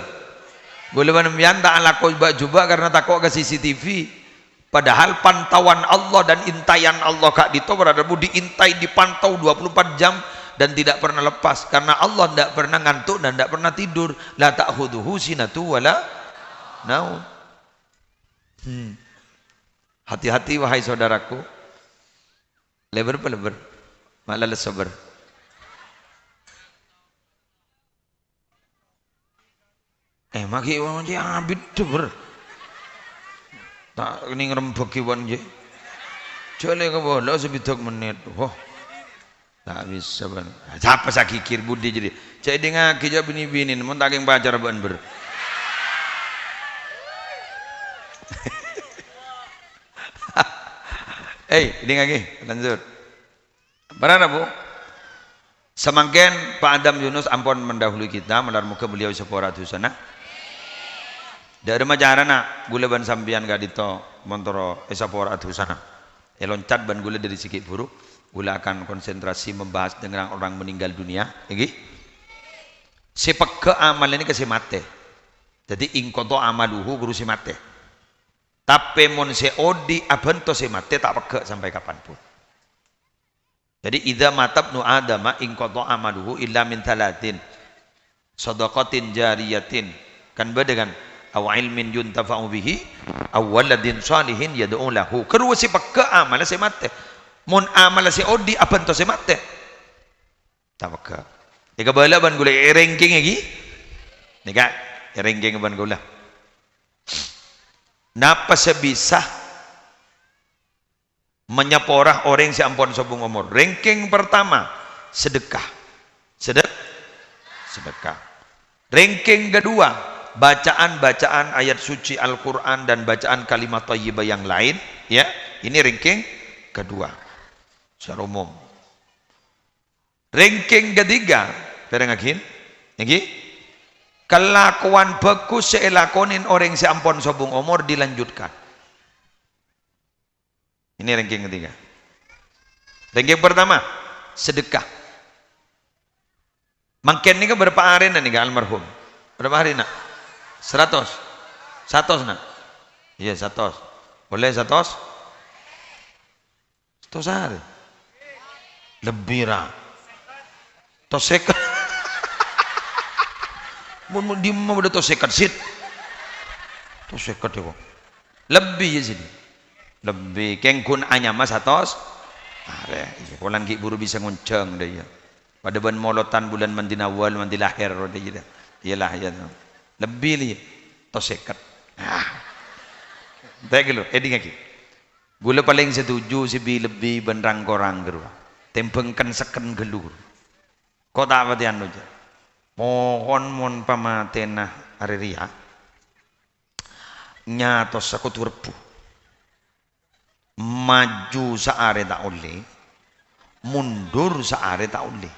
Ghulâ bân sampèyan ta' alako jhubâ'-jhubâ' karna tako' ka C C T V. Padahal pantauan Allah dan intaian Allah ka'dinto berada diintai, dipantau dua puluh empat jam dan tidak pernah lepas. Karena Allah tidak pernah ngantuk dan tidak pernah tidur. "La ta'khudzuhu sinatu wa la naum." Hmm. Hati-hati, wahai saudaraku. Lèbâr apa lèbâr? Malah lè sabâr. Eh, magi' wong jè abit dubur. Ta' kènè' ngrembhâk kèwan jè. Jhâ' lè kabâlâ sabidhâk mennit. Wah. Ta' bisa, bân. Sapa sè ghighir budi jârèya? Jhâ' èdingngaghi jhâ' binè-binè, mon ta' kèng pacar bân bâr. Hei, èdingngaghi, lanjut. Para rabu, samangkèn Pak Adam Yunus ampon mendahului kita, malar moghâ beliau èsapora dhusana. Dâ' remma carana ghulâ bân sampèyan ka'dinto mon toro èsapora dhusana. Èloncat bân ghulâ dâri sè ghi' buru, ghulâ akan konsentrasi membahas tentang orang meninggal dunia, ènggi? Sè pegghâ' amalla nèka sè matè. Dhâddhi, inqatha'a amaluhu, buru sè matè. Tapè mon sè odi' abhânto sè matè ta' pegghâ' sampè' kapanpon. Dhâddhi, "Idza mata ibnu Adama inqatha'a amaluhu illa min tsalatsin, shadaqatin jariyatin," kan bâdâ kan, "aw ilmin yuntafa'u bihi, aw waladin shalihin yad'u lahu." Karowa sè pegghâ' amalla sè matè. Mon amalla sè odi' abhânto sè matè, ta' pegghâ'. Èkabâlâ bân ghulâ, èrèngkèng ènggi. Nèka, èrèngkèng bân ghulâ. Napa sè bisa manyapora orèng sè ampon sobung omor. Ranking pertama, sedekah. Sedek-, sedekah. Ranking kedua, bacaan-bacaan ayat suci Al-Quran dan bacaan kalimat thayyibah yang lain. Ya, ini ranking kedua. Secara umum. Ranking ketiga, pèrèngngaghi, ènggi? Kalakowan bhâghus sè èlakonè orèng sè ampon sobung omor dilanjutkan. Ini ranking ketiga. Ranking pertama, sedekah. Mangkèn nèka bârâmpa arèna nèka almarhum. Bârâmpa hari, Na'? Saratos. Satos, Na'? Iyâ, satos. Ollè satos? Satos arè. Lebbi, ra. Satos sèket. Mon, mon dimma bâdâ satos sèket, Sid? Satos sèket, yâ, kok. Lebbi, yâ, Sid. Lebbi. Kèng ghun anyama satos arè. Iyâ, polana ghi' buru bisa ngonjhâng, dâ, iyâ. Padâ bân molodhân bulân mandhina awal, mandhi lahèr, dâ, iyâ, dâ. Iyâlah, iyâ, dâ. Lebbi, lè, iyâ. Satos sèket. Ah. Èngghi, lho, èdingngaghi. Ghulâ palèng setuju sè bi-, lebbi bân rang-korang ghâruwa. Tèmbhâng ken-sekken ghâllu. Ko' ta' patè anu, jâ. Mohon mon pamatèna arè rèya, nyatossa kodhu rebbhu. Maju saarè ta' ollè, mundur saarè ta' ollè.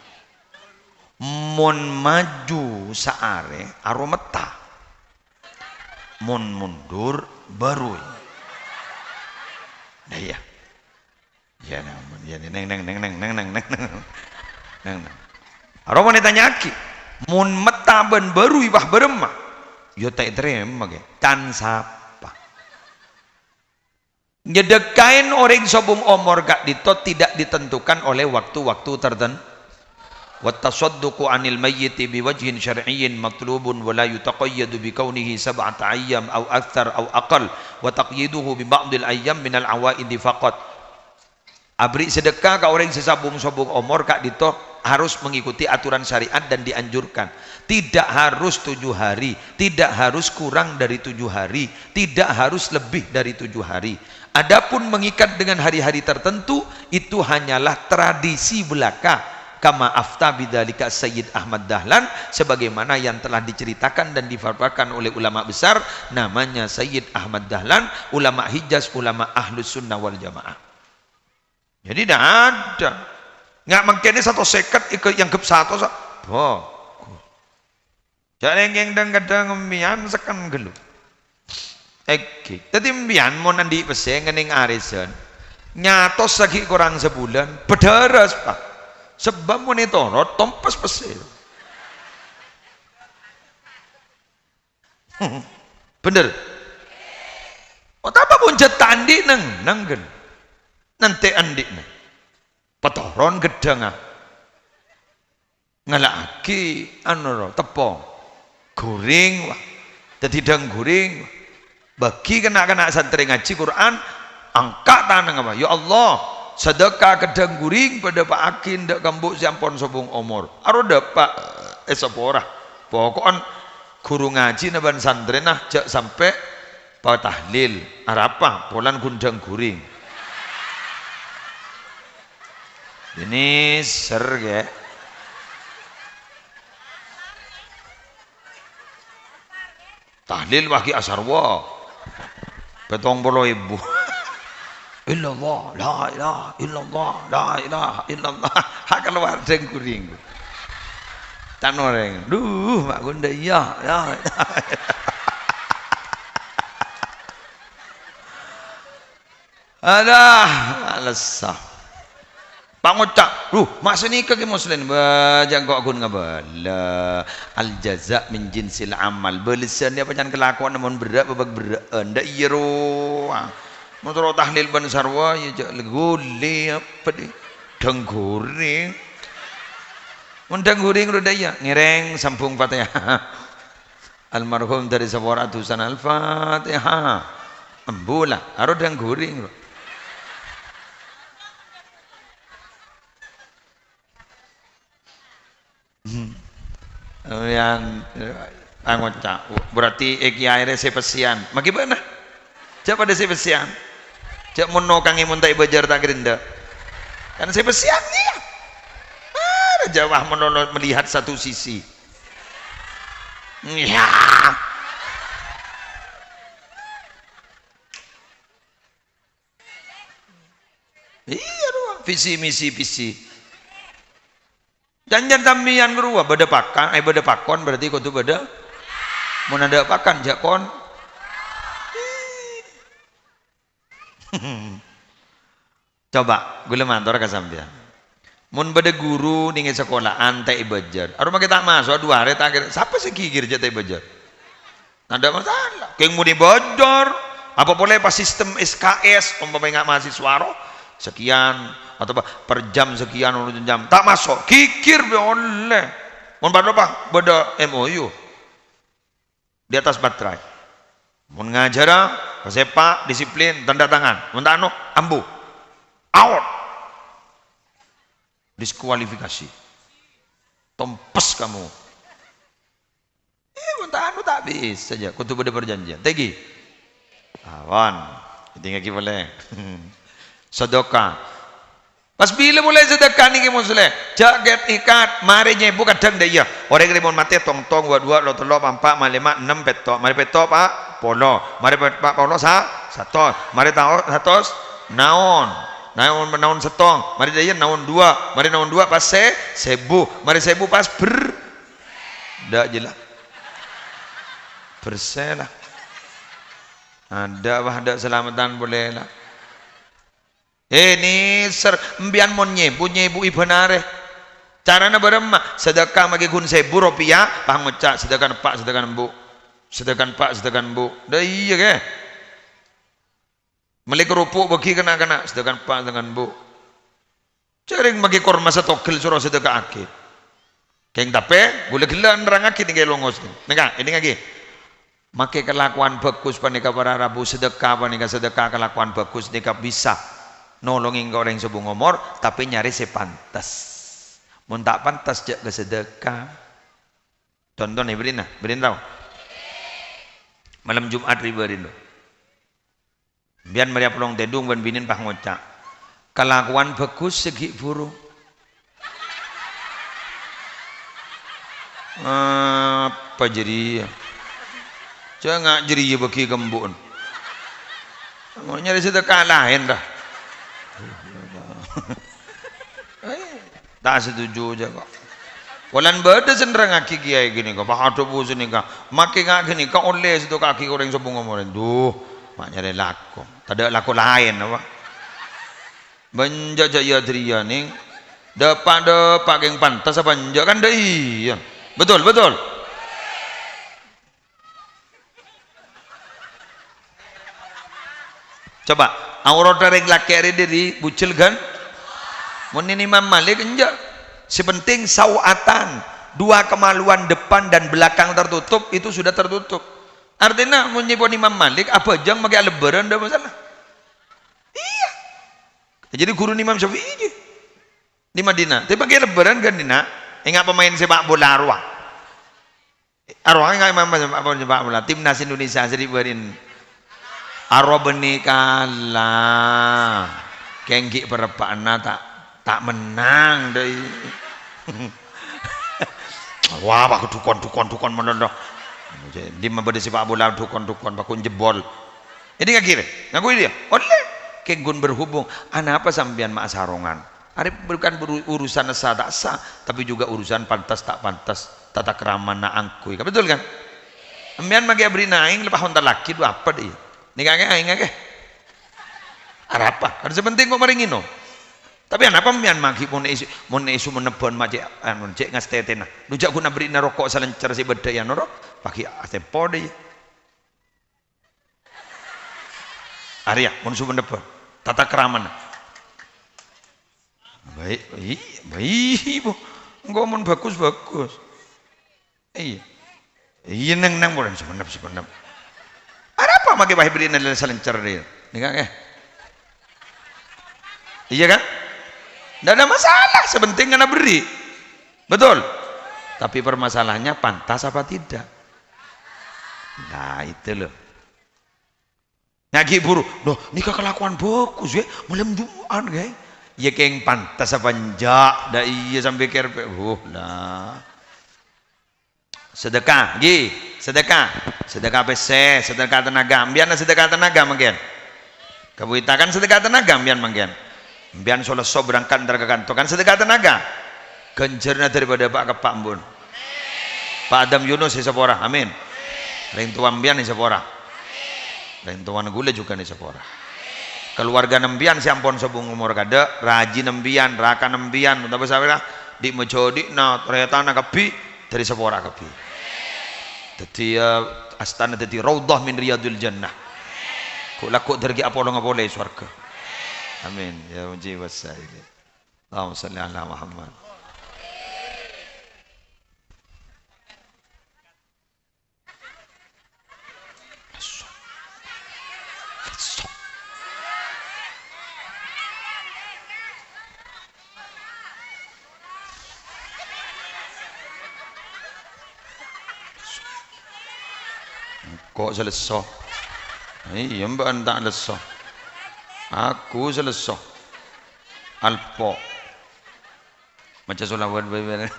Mon maju saarè, arometta. Mon mundur, bârui. Nah, iyâ. Iyâ, neng, iyâ, neng, neng, neng. Neng, neng. Aromana ètanya'aghi, "Mon metta bân bârui, bâ, bârâmma?" Iyâ, ta' ètarèma, kè. Can sapa? Nyedhekkaè orèng sobung omor ka'dinto tidak ditentukan oleh waktu-waktu terten-, "Wat tasadduqu 'anil mayyiti bi wajhin syar'iyyin matlubun wa la yutaqayyadu bi kaunihi sab'ata ayyam aw aktsar aw aqall, wa taqyiduhu bi ba'dil ayyam minal 'awaidi faqat." Aberri' sedekah ka orèng sè sobung-sobung omor ka'dinto harus mengikuti aturan syariat dan dianjurkan. Tidak harus tujuh hari, tidak harus kurang dari tujuh hari, tidak harus lebih dari tujuh hari. Adapun mengikat dengan hari-hari tertentu, itu hanyalah tradisi belaka. Kama afta bidzalika Sayyid Ahmad Dahlan, sebagaimana yang telah diceritakan dan dipaparkan oleh ulama besar, namanya Sayyid Ahmad Dahlan, ulama Hijaz, ulama Ahlus Sunnah wal Jamaah. Jadi, tidak ada. Nga' mangkènè satos sèket èko-, èangghep satos, sa-, bagus. Jhâ' rèng-kèng dhâng-kadhâng mbiyan sekken ghâllu. Èngghi. Dhâddhi mbiyan mon andi' pèssè ngennèng arèsan, nyatossa ghi' korang sabulân, bâdârâs, Pa'. Sebab mon ètorot, tompes pèssè. Bhender? Otabâ mon jhât ta' andi' neng-, nengghâl. Nantè andi'na. Patoron ghâddhângnga. Ngala'aghi, anu, ro, teppo. Ghuring, wah. Dhâddhi dhâng ghuring, wah. Bâgi na'-kana' santrè ngajhi Qur'an, angka' tanangnga, wah. "Ya Allah, sadhâka ghâddhâng ghuring padâpa'aghi dâ' ka embu' sè ampon sobung omor." Aro dâpa', è sapora. Poko'en ghuru ngajhina bân santrèna jhâ' sampè' patahlil. Arapa? Polana ghun dhâng ghuring. Ini ser, kè. Tahlil wagi asarwa. Petong polo èbu. Illallah, la ilaha illallah, la ilaha illallah. Ha, kalowar dhâng ghuring. Can orèng. Duh, Mak Gunda, iyâ, iyâ. Alah, alessa. Pangoca', "Duh, ma' sanèka Kè Muslin?" Bâ, jhâ' engko' ghun ngabâlâ. Al jaza min jinsil amal. Bâlessân apa can kalakowan mon berrâ' apa bâk berrâ'ân. Dâ' iyâ rowa. Mon terro tahlil bân sarwa, iyâ jhâ' ghuli apa dhi? Dhâng ghuring. Mon dhâng ghuring ro dâ' iyâ, ngèrèng sambung Fatihah. Almarhum dâri sapora dusana Al-Fatihah. Embu la, aro dhâng ghuring, ro. Hmm. Yang, eh, angoca', berarti è kiyaè rè sè pèssèyan. Maghi bâ'na? Jhâ' padâ sè pèssèyan. Jhâ' mon nokangè mon ta' èbâjâr ta' ghârindhâ. Kan sè pèssèyan, iyâ. Mara jhâ' wah mon lo-, melihat satu sisi. Iyâ. Iyâ, rowa. Visi misi visi. Janjian sampèyan rowa, bâdâ pakan, eh, bâdâ pakon berarti kodhu bâdâ. Mon adâ' pakan, jhâ' kon. Coba, ghulâ mator ka sampèyan. Mon bâdâ guru nèng è sakola'an ta' èbâjâr, arowa makè ta' maso' du arè ta' kèra, sapa sè ghighir jhâ' ta' èbâjâr? Tadâ' masalah. Kèng mon èbâjâr, apa polè pas sistem S K S, ompama enga' mahasiswa ro, sekian, atau apa, per jam sekian, ono jam, ta' maso', ghighir bhâi ollè. Mon padâ apa, bâdâ M O U. Di atas baterai. Mon ngajhârâ, pasepa', disiplin, tanda tangan. Mon ta' ano, ambu. Out. Diskualifikasi. Tompes kamu. Eh, mon ta' ano, ta' bisa jhâ'. Kodhu bâdâ parjhânjhiyân. Tèngghi. Awan. Èdingngaghi polè. Sedekah. Pas bilâ molaè sedekah nèka, Musleh? Jhâ' ket-ikat, marè nyèbu kadhâng dâ' iyâ. Orèng rèya mon matè tong-tong, wâ'-duwâ', lo'-tello', pa'-empa', ma'-lèma', ennem, pètto'. Marè pètto', pa', polo. Marè pèt-, pa', polo, sa-, satos. Marè tao-, satos, naon. Naon, naon sèttong. Marè dâ' iyâ naon duwâ'. Marè naon duwâ' pas sè-, sèbu. Marè sèbu pas ber-, dâ' jâ la. Bersè la. Adâ', wah, adâ' salameddhân polè la. Eh, nèser, empèyan mon nyèbu, nyèbu'i bân arè. Carana bârâmma? Sedekah maghi ghun sèbu ropèya, pas ngoca', "Sedekah eppa', sedekah embu'. Sedekah eppa', sedekah embu'." Dâ' iyâ, kè. Mellè karopo' bâgi na'-kana', "Sedekah eppa', sedekah embu'." Jhâreng maghi korma satogel soro sedeka'aghi. Kèng tapè, ghulâ ghellâ' nerrangngaghi nèka longos. Nèka, èdingngaghi. Makè kalakowan bhâghus panèka para rabu, sedekah panèka, sedekah kalakowan bhâghus nèka bisa nolongè orèng sobung omor, tapè nyarè sè pantes. Mon ta' pantes, jhâ' kasedekah. Conto nè, bârina, bârina tao. Malem Jum'at ribâ rèno. Sampèyan marè apolong tèdung bân binèn pas ngoca', "Kalakowan bhâghus sè ghi' bhuru." Apa jârèya? Jhâ' nga' jârèya bâgi ka embu'en. Mon nyarè sedekah laèn, ra. Ta' setuju jhâ' ko'. Polana bâdâ sè nerrangngaghi kèyaè ghânèka, pas adhâbu sanèka, makè nga' ghânèka ollè sè ètoka'aghi orèng sobung omorra. Duh, ma' nyarè lako. Tadâ' lako laèn apa? Bân jhâ' jâ' iyâ jârèya, nèng. Dâpa'-dâpa' kèng pantes apa enjâ', kan dâ' iyâ. Betul, betul. Coba, aurata rèng lakè' rè dâri bujel, kan? Mon nèng Imam Malik, enjâ'. Sè penting sawatan. Dua kemaluan depan dan belakang tertutup, itu sudah tertutup. Artèna, mon nyèpon Imam Malik, abhâjâng makè alebbhârân, ndak masalah. Iyâ. Jadi, ghuruna Imam Syafi'i, di Madinah. Tapè makè alebbhârân, kan, dina'? Enga' pemain sepak bola arowa. Arowa enga' pemain sepak bola, timnas Indonesia, sè dibârin. Arowa bânnè kala. Kèng ghi' parebbhâ'ânna ta', ta' mennang, dâi. Wah, wah, dhukon, dhukon, dhukon, mennang, dâ. Dimma bâdâ sepak bola, dhukon, dhukon, bâkon jebol. Èdingngaghi, rè. Ngaku dia. Ollè. Kèng ghun berhubung. Anapa sampèyan ma' sarongan? Arè bukan beru-, urusan sah ta' sah, tapi juga urusan pantes ta' pantes, tata kramana angghuy. Betul, kan? Sampèyan makè abârina aèng, lepas ontallaghi, dhu apa, dâi? Nèka kè aèng, kè? Arapa? Kan sè penting kok marè ngènom. Tapè anapa sampèyan maghi mon èsu, mon èsu menebbhân ma' cè', anu, cè' ngastètèna? Dhu jhâ' ghun abârina roko' salèncèr sè bâdâ, iyâ, noro'? Paghi' atempo, dâi. Arèya, mon su menebbhân. Tata kramana. Baik, iyâ, baik, Bu. Engko' mon bhâghus, bhâghus. Iyâ. Iyâ, neng, neng, polè, semenep, semenep. Arapa makè wahai bârina salèncèr, dâi? Nèka, kè? Iyâ, kan? Ndak ada masalah, sè penting kan abâri. Betul? Tapi permasalahannya pantas apa tidak? Nah, itu loh. Ngaji buru, "Loh, nèka kalakowan bhâghus, yâ, malem Jum'at, yâ." Yâ, kèng pantes apa enjâ'? Dâ' iyâ sampè' kèrpè'. Huh, la. Sedekah, ghi, sedekah. Sedekah pèssè, sedekah tenaga. Sampèyan sedekah tenaga mangkèn. Kabuwita kan sedekah tenaga sampèyan mangkèn. Sampèyan so-lesso berangkat entar ka kanto kan sedekah tenaga. Ghânjhârânna dâri padâ pa'-keppa' embun. Pa' Adam Yunus èsapora. Amin. Rèng towa sampèyan èsapora. Rèng towana ghulâ jhughân èsapora. Kaluwarga sampèyan sè ampon sobung omor kadâ', rajina sampèyan, rakana sampèyan, otabâ sampèyan, dhi'-majhâdhi'na, tarètanna kabbhi, dhâri sapora kabbhi. Dhâddhi, ya, astana dhâddhi raudhah min riyadil jannah. Ghu'-lagghu' dhârghi apolonga polè sowarghâ. Amin. Ya Mujibas Sa'ilin. Allahumma shalli ala Muhammad. Engko' sè lesso. Iyâ, bâ'na ta' lesso. Aku sè lesso. Alpo. Maca sholawat bhâi.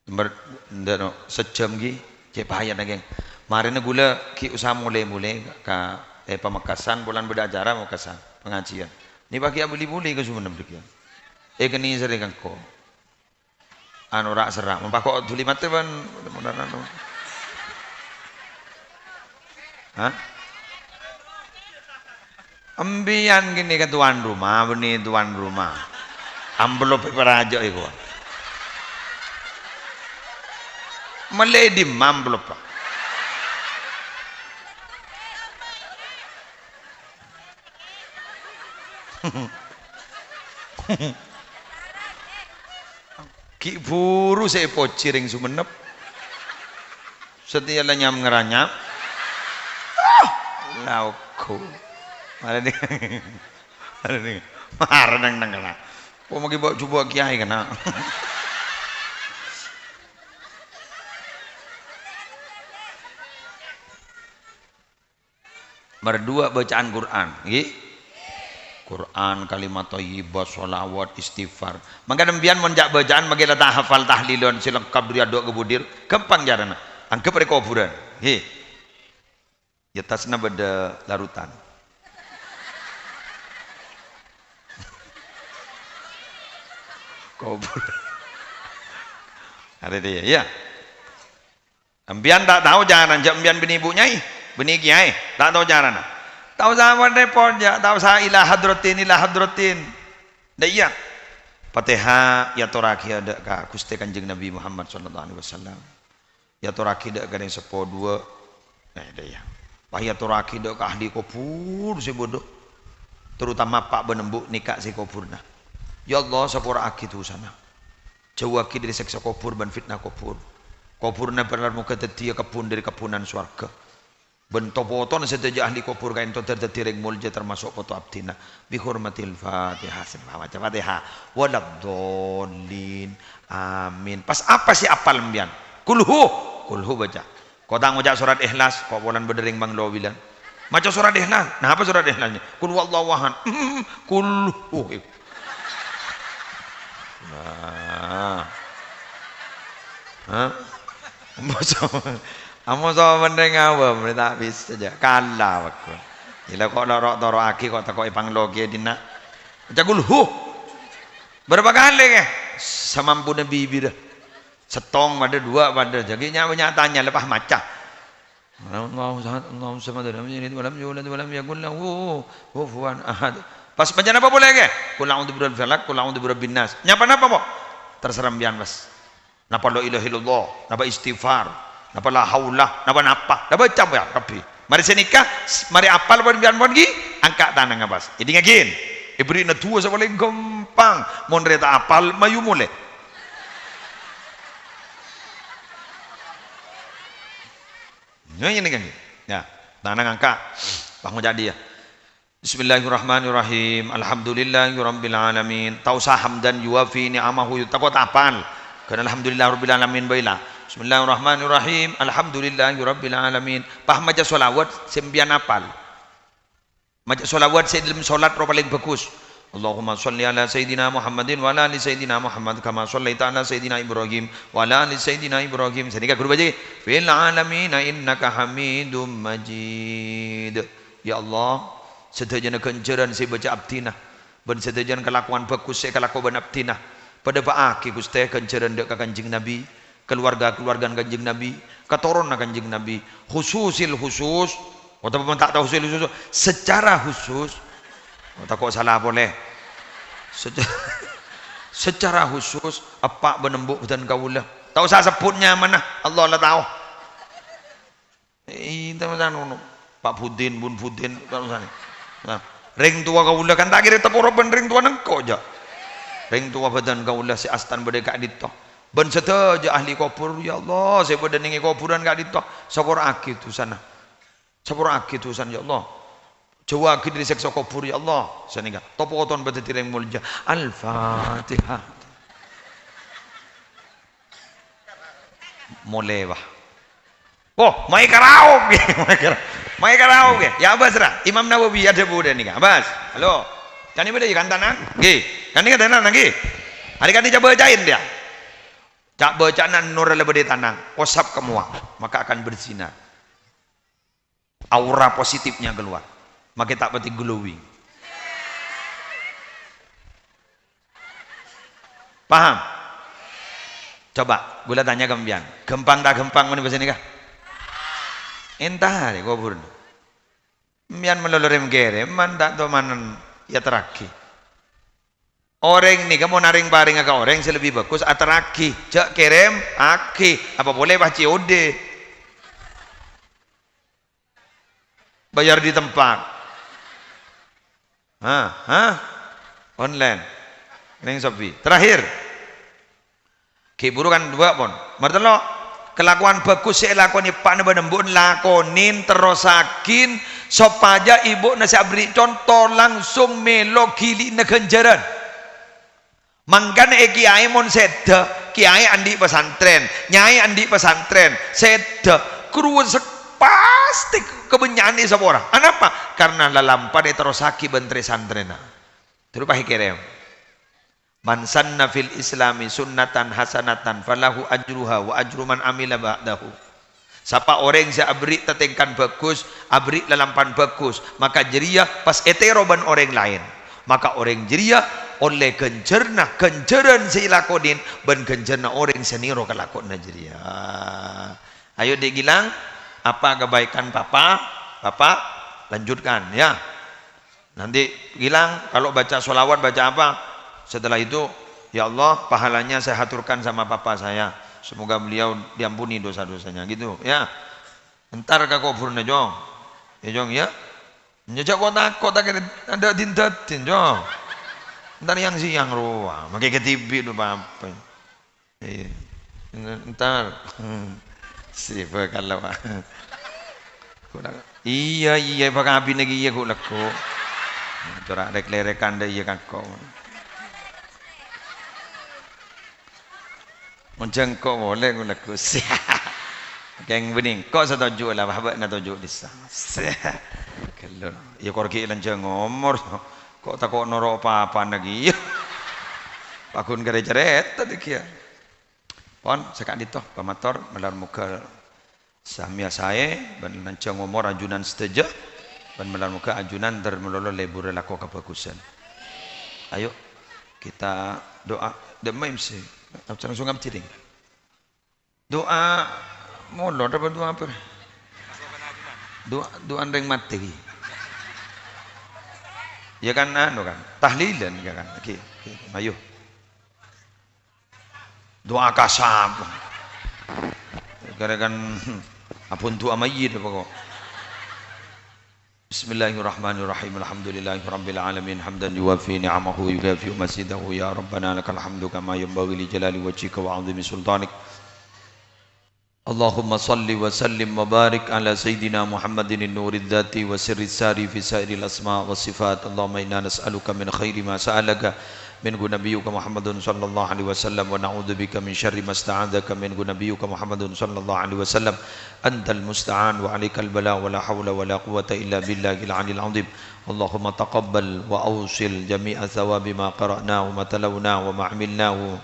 Mer-, ndâ' no, sajjhâm ghi, cè' payana, Kèng. Marèna ghulâ ghi' usaha molè-molè ka, eh, Pamekasan, polana bâdâ acara Pamekasan, pangajiân. Nèka paghi' abâli-bâli ka Sumenep dhâggi'. Eh, kènè' sèrè ka engko'. Anu, ra'-serra'. Mon pako' dhuli matè bân, hah? Empiyan kènè ka tuan rumah, bânnè tuan rumah. Amplop paraja' èko. Mellè è dimma amplop? Ghi' buru sè èpojhi rèng Sumenep. Satèya la nyam-ngaranyam. Ah, la ogghu. Marèna, marèna, marèna neng-neng kèna. Kok mangkè bâ'-jubâ' kèyaè kèna. Nomor dua, bacaan Qur'an, ngghi? Qur'an, kalimat thayyibah, sholawat, istighfar. Mangkana sampèyan mon jhâ' bacaan, mangkè la ta' hafal tahlilon sè lengkap dhâri adâ' ka budi, ghâmpang carana. Angghep rè kobhurân, ngghi? È attasna bâdâ larutan. Kobhur. Arèya, iyâ. Sampèyan ta' tao carana, jhâ' sampèyan bânnè bu nyai, bânnè kèyaè, ta' tao carana. Ta' osa repot-repot, jhâ', ta' osa ila hadratin, ila hadratin. Dâ' iyâ. Fatihah èyatorraghiyâ dâ' ka Ghustè Kanjeng Nabi Muhammad sallallahu alaihi wasallam. Èyatorraghi dâ' ka rèng seppo duwâ'. Eh, dâ' iyâ. Pas èyatorraghi dâ' ka ahli kobhur sè bâdâ. Terutama eppa' bân embu' nèka sè kobhurna. Ya Allah, sapora'aghi dusana. Jhâuwâghi dhâri sèksa kobhur bân fitna kobhur. Kobhurna bârâr moghâ dhâddhiyâ kebbhun dhâri kebbhunan sowarghâ. Bân to-potona sadhâjâ ahli kobhur kaènto dhâr dhâddhi rèng molja, tamaso' poto abdhina. Bi hurmatil Fatihah. Sè maca Fatihah. Waladdallin. Amin. Pas apa sè apal sampèyan? Kulhu. Kulhu baca. Ko' ta' ngoca' sorat Ikhlas, ko' polana bâdâ rèng manglo bilân. Maca sorat Ikhlas. Napa sorat Ikhlas? Kul huwallahu ahad. Kulhu. Nah. Hah? Amoso, amoso bânnè ngawam, ta' bisa jhâ'. Kala bâko. Ila ko' noro'-toro'aghi, ko' tako' èpanglogi è dinna'. Maca kulhu. Bârâmpa kalè, kè? Samampuna bibirra. Sèttong padâ, duwâ' padâ. Jhâ' ghi' nya'-, nya' tanya, lepas maca. Allahu ahad, Allahu samad, lam yalid walam yulad walam yakul lahu kufuwan ahad. Pas maca napa polè, kè? Qul a'udzu birabbil falaq, qul a'udzu birabbin nas. Nyapa napa, po? Terserah sampèyan, pas. Napa la ilaha illallah, napa istighfar, napa la haula, napa-napa, la baca sampèyan kabbhi. Marè sanèka, s-, marè apal pon sampèyan pon ghi, angka' tanangnga, pas. Èdingngaghi. Èberri'na duwâ' sè palèng ghâmpang. Mon rè ta' apal, mayu molè. Nah, ini kan. Ya, tanang angka'. Pas ngoca' dhiyâ. Bismillahirrahmanirrahim. Alhamdulillahirabbil alamin. Ta' osa hamdan yuwafi ni'amahu, tako' ta' apal. Kan alhamdulillahirabbil alamin bhâi la. Bismillahirrahmanirrahim. Alhamdulillahirabbil alamin. Pas maca sholawat, sampèyan apal. Maca sholawat sè è dhâlem sholat ro palèng bhâghus. Allahumma sholli ala Sayyidina Muhammadin wa ala ali Sayyidina Muhammad kama shallaita ala Sayyidina Ibrahim wa ala ali Sayyidina Ibrahim. Sanèka ghuru bâca, "Fil alamina innaka hamidum majid." Ya Allah, sadhâjâna ghânjhârân sè èbâca abdhina, bân sadhâjâna kalakowan bhâghus sè èkalako bân abdhina, padâpa'aghi, Ghustè, ghânjhârân dâ' ka Kanjeng Nabi, kaluwarga-kaluwargana Kanjeng Nabi, katoronna Kanjeng Nabi, khususil khusus, Otabâ mon ta' tao sè lusu-, secara khusus, oh, tako' sala polè. Seca-, secara khusus, eppa' bân embu' bhâdhân kaulâ. Ta' osa sebbhut nyamana, Allah la tao. Iyâ, ta' osa ngono. Pak Budin, Bun Budin, ta' osa. Nah, rèng towa kaulâ kan ta' kèra teporo bân rèng towana engko', jâ'. Rèng towa bhâdhân kaulâ sè astan bâdâ è ka'dinto. Bân sadhâjâ ahli kobhur, ya Allah, sè bâdâ neng è kobhurân ka'dinto, sapora'aghi dhusana. Sapora'aghi dhusana, ya Allah. Jhâuwâghi dâri sèksa kobhur, ya Allah. Sanèka, to-poton padâddhi rèng molja. Al-Fatihah. Molè, wah. Oh, mayu karaoke. Mayu kara-, mayu karaoke. Ya, Abbas, ra. Imam Nawawi adhâbu dâ' nèka. Abbas, halo. Kan ini bâdâ ya, kan tanang? Ngghi. Kan ini kan tanang, ngghi. Hari kan dicabâ-bâcain dia. Ca'-bâca'na nor la bâdâ tanang. Osap kamowa, maka akan bersinar. Aura positifnya keluar. Makkè ta' patè glowing. Paham? Coba, ghulâ tanya ka sampèyan. Ghâmpang ta' ghâmpang mon bhâsa nèka? Èntar è kobhurân. Sampèyan malolo rèm-kèrèman, ta' tomanan èyaterraghi. Orèng nèka mon arèng-parèngnga ka orèng sè lebbi bhâghus, aterraghi. Jhâ' kèrèmaghi. Apa polè pas C O D. Bayar di tempat. Hah? Hah? Online. Neng Shopee. Terakhir. Ghi' buru kan duwâ' pon. Martello'. Kalakowan bhâghus sè èlakonè eppa'na bân embu'na lakonè, terrosaghi, sopajâ ibu'na sè aberri' conto langsung mèlo ghili'na ghânjhârân. Mangkana è kèyaè mon sèdhâ, kèyaè andi' pesantren, nyai andi' pesantren, sèdhâ, kruwèsek pastè kabânnya'an èsapora. Anapa? Karna lalampan èterrosaghi bân trè-santrèna. Terro pas èkèrèm. "Man sanna fil Islami sunnatan hasanatan falahu ajruha wa ajru man amila ba'dahu." Sapa orèng sè aberri' tatèngkan bhâghus, aberri' lalampan bhâghus, maka jârèya pas ètèro bân orèng laèn. Maka orèng jârèya ollè ghânjhârânna ghânjhârân sè èlakonè bân ghânjhârânna orèng sè nèro kalakowanna jârèya. Ayo, Dik Gilang, apa kebaikan Papa? Papa lanjutkan, ya. Nanti Gilang, kalau baca sholawat, baca apa? Setelah itu, "Ya Allah, pahalanya saya haturkan sama papa saya. Semoga beliau diampuni dosa-dosanya." Gitu, ya. Entar ka kobhurna, Jong. Ya, Jong, ya. Nyejak kok tako', tak kira ada din-dadin, Jong. Entar yang siang rowa, makkè ketibi tu papa. Iyâ. Entar. Sibuk kalau. Ghu la-, iyâ, iyâ, pakabin lagi iyâ, ghu lagghu'. Cora' rèk-lèrèkan dâ' iyâ kako. Mon jhângko' polè, ghu lagghu'. Kèng bânnè, ko' satoju la, bâ' bâ'na toju' dissa. Ghâllu. Iyâ, kor ghi' lanjhâng omor. Ko' tako' noro' papana ghi' iyâ. Paghun karè carèta dâ' ghiyâ. Pon, saka'dinto, pamator, malar moghâ samèya saè, bân lanjhâng omor ajunan sadhâjâ, bân malar moghâ ajunan ter malolo lebur lako kabhâghusân. Ayo, kita doa. Dâ' emma M C, langsung abdhi, Ding. Doa molod apa doa apa? Doa, doa rèng matè ghi. Ya kan, anu kan, tahlilan ya kan. Oke, oke, ayo. Doa kasab. Karè kan abon doa mayyit apa kok. Bismillahirrahmanirrahim. Alhamdulillahirabbil alamin. Hamdan yuwafi ni'amahu wa yukafi'u mazidahu. Ya Rabbana lakal hamdu kama yanbaghi li jalali wajhika wa 'azimi sultanik. Allahumma salli wa sallim wa barik ala sayyidina Muhammadin nurid dzati wa sirri sari fi sairil asma wa sifat. Allahumma inna nas'aluka min khairi ma sa'alaka minhu nabiyyuka Muhammadun sallallahu alaihi wasallam, wa na'udzubika min syarri masta'adzaka minhu nabiyyuka Muhammadun sallallahu alaihi wasallam. Antal musta'an wa alaikal bala, wa la haula wa la quwwata illa billahil aliyil azim. Allahumma taqabbal wa awsil jami'a thawabi ma qara'nahu wa ma talawnahu wa ma amilnahu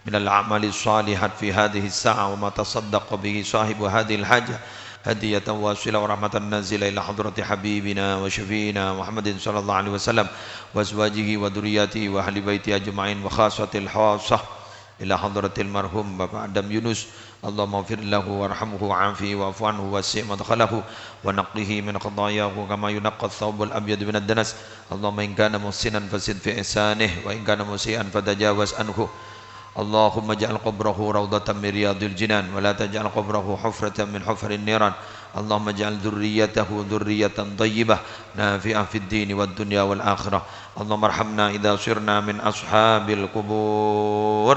minal a'mali shalihat fi hadhihi sa'a wa ma tasaddaqa bihi sahibu hadhil hajah hadiyatan wasila wa rahmatan nazila ila hadrati habibina wa syafi'ina Muhammadin sallallahu alaihi wasallam wa azwajihi wa dzurriyyatihi wa ahli baitihi ajma'in wa khassatil khassah. إلى حضرة المرحوم بابا آدم يونس. اللهم اغفر له وارحمه وعافه واعف عنه ووسع مدخله ونقه من خطاياه كما ينقى الثوب الأبيض من الدنس. اللهم إن كان محسنا فزد في إحسانه، وإن كان مسيئا فتجاوز عنه. اللهم اجعل قبره روضة من رياض الجنان، ولا تجعل قبره حفرة من حفر النيران. اللهم اجعل ذريته ذرية طيبة نافعة في الدين والدنيا والآخرة. اللهم ارحمنا إذا صرنا من أصحاب القبور.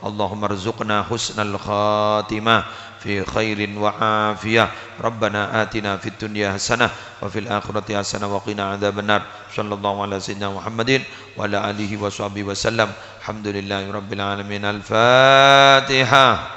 اللهم ارزقنا حسن الخاتمة في خير وعافية. ربنا آتنا في الدنيا حسنة وفي الآخرة حسنة وقنا عذاب النار. صلى الله على سيدنا محمد وعلى آله وصحبه وسلم. الحمد لله رب العالمين. الفاتحة.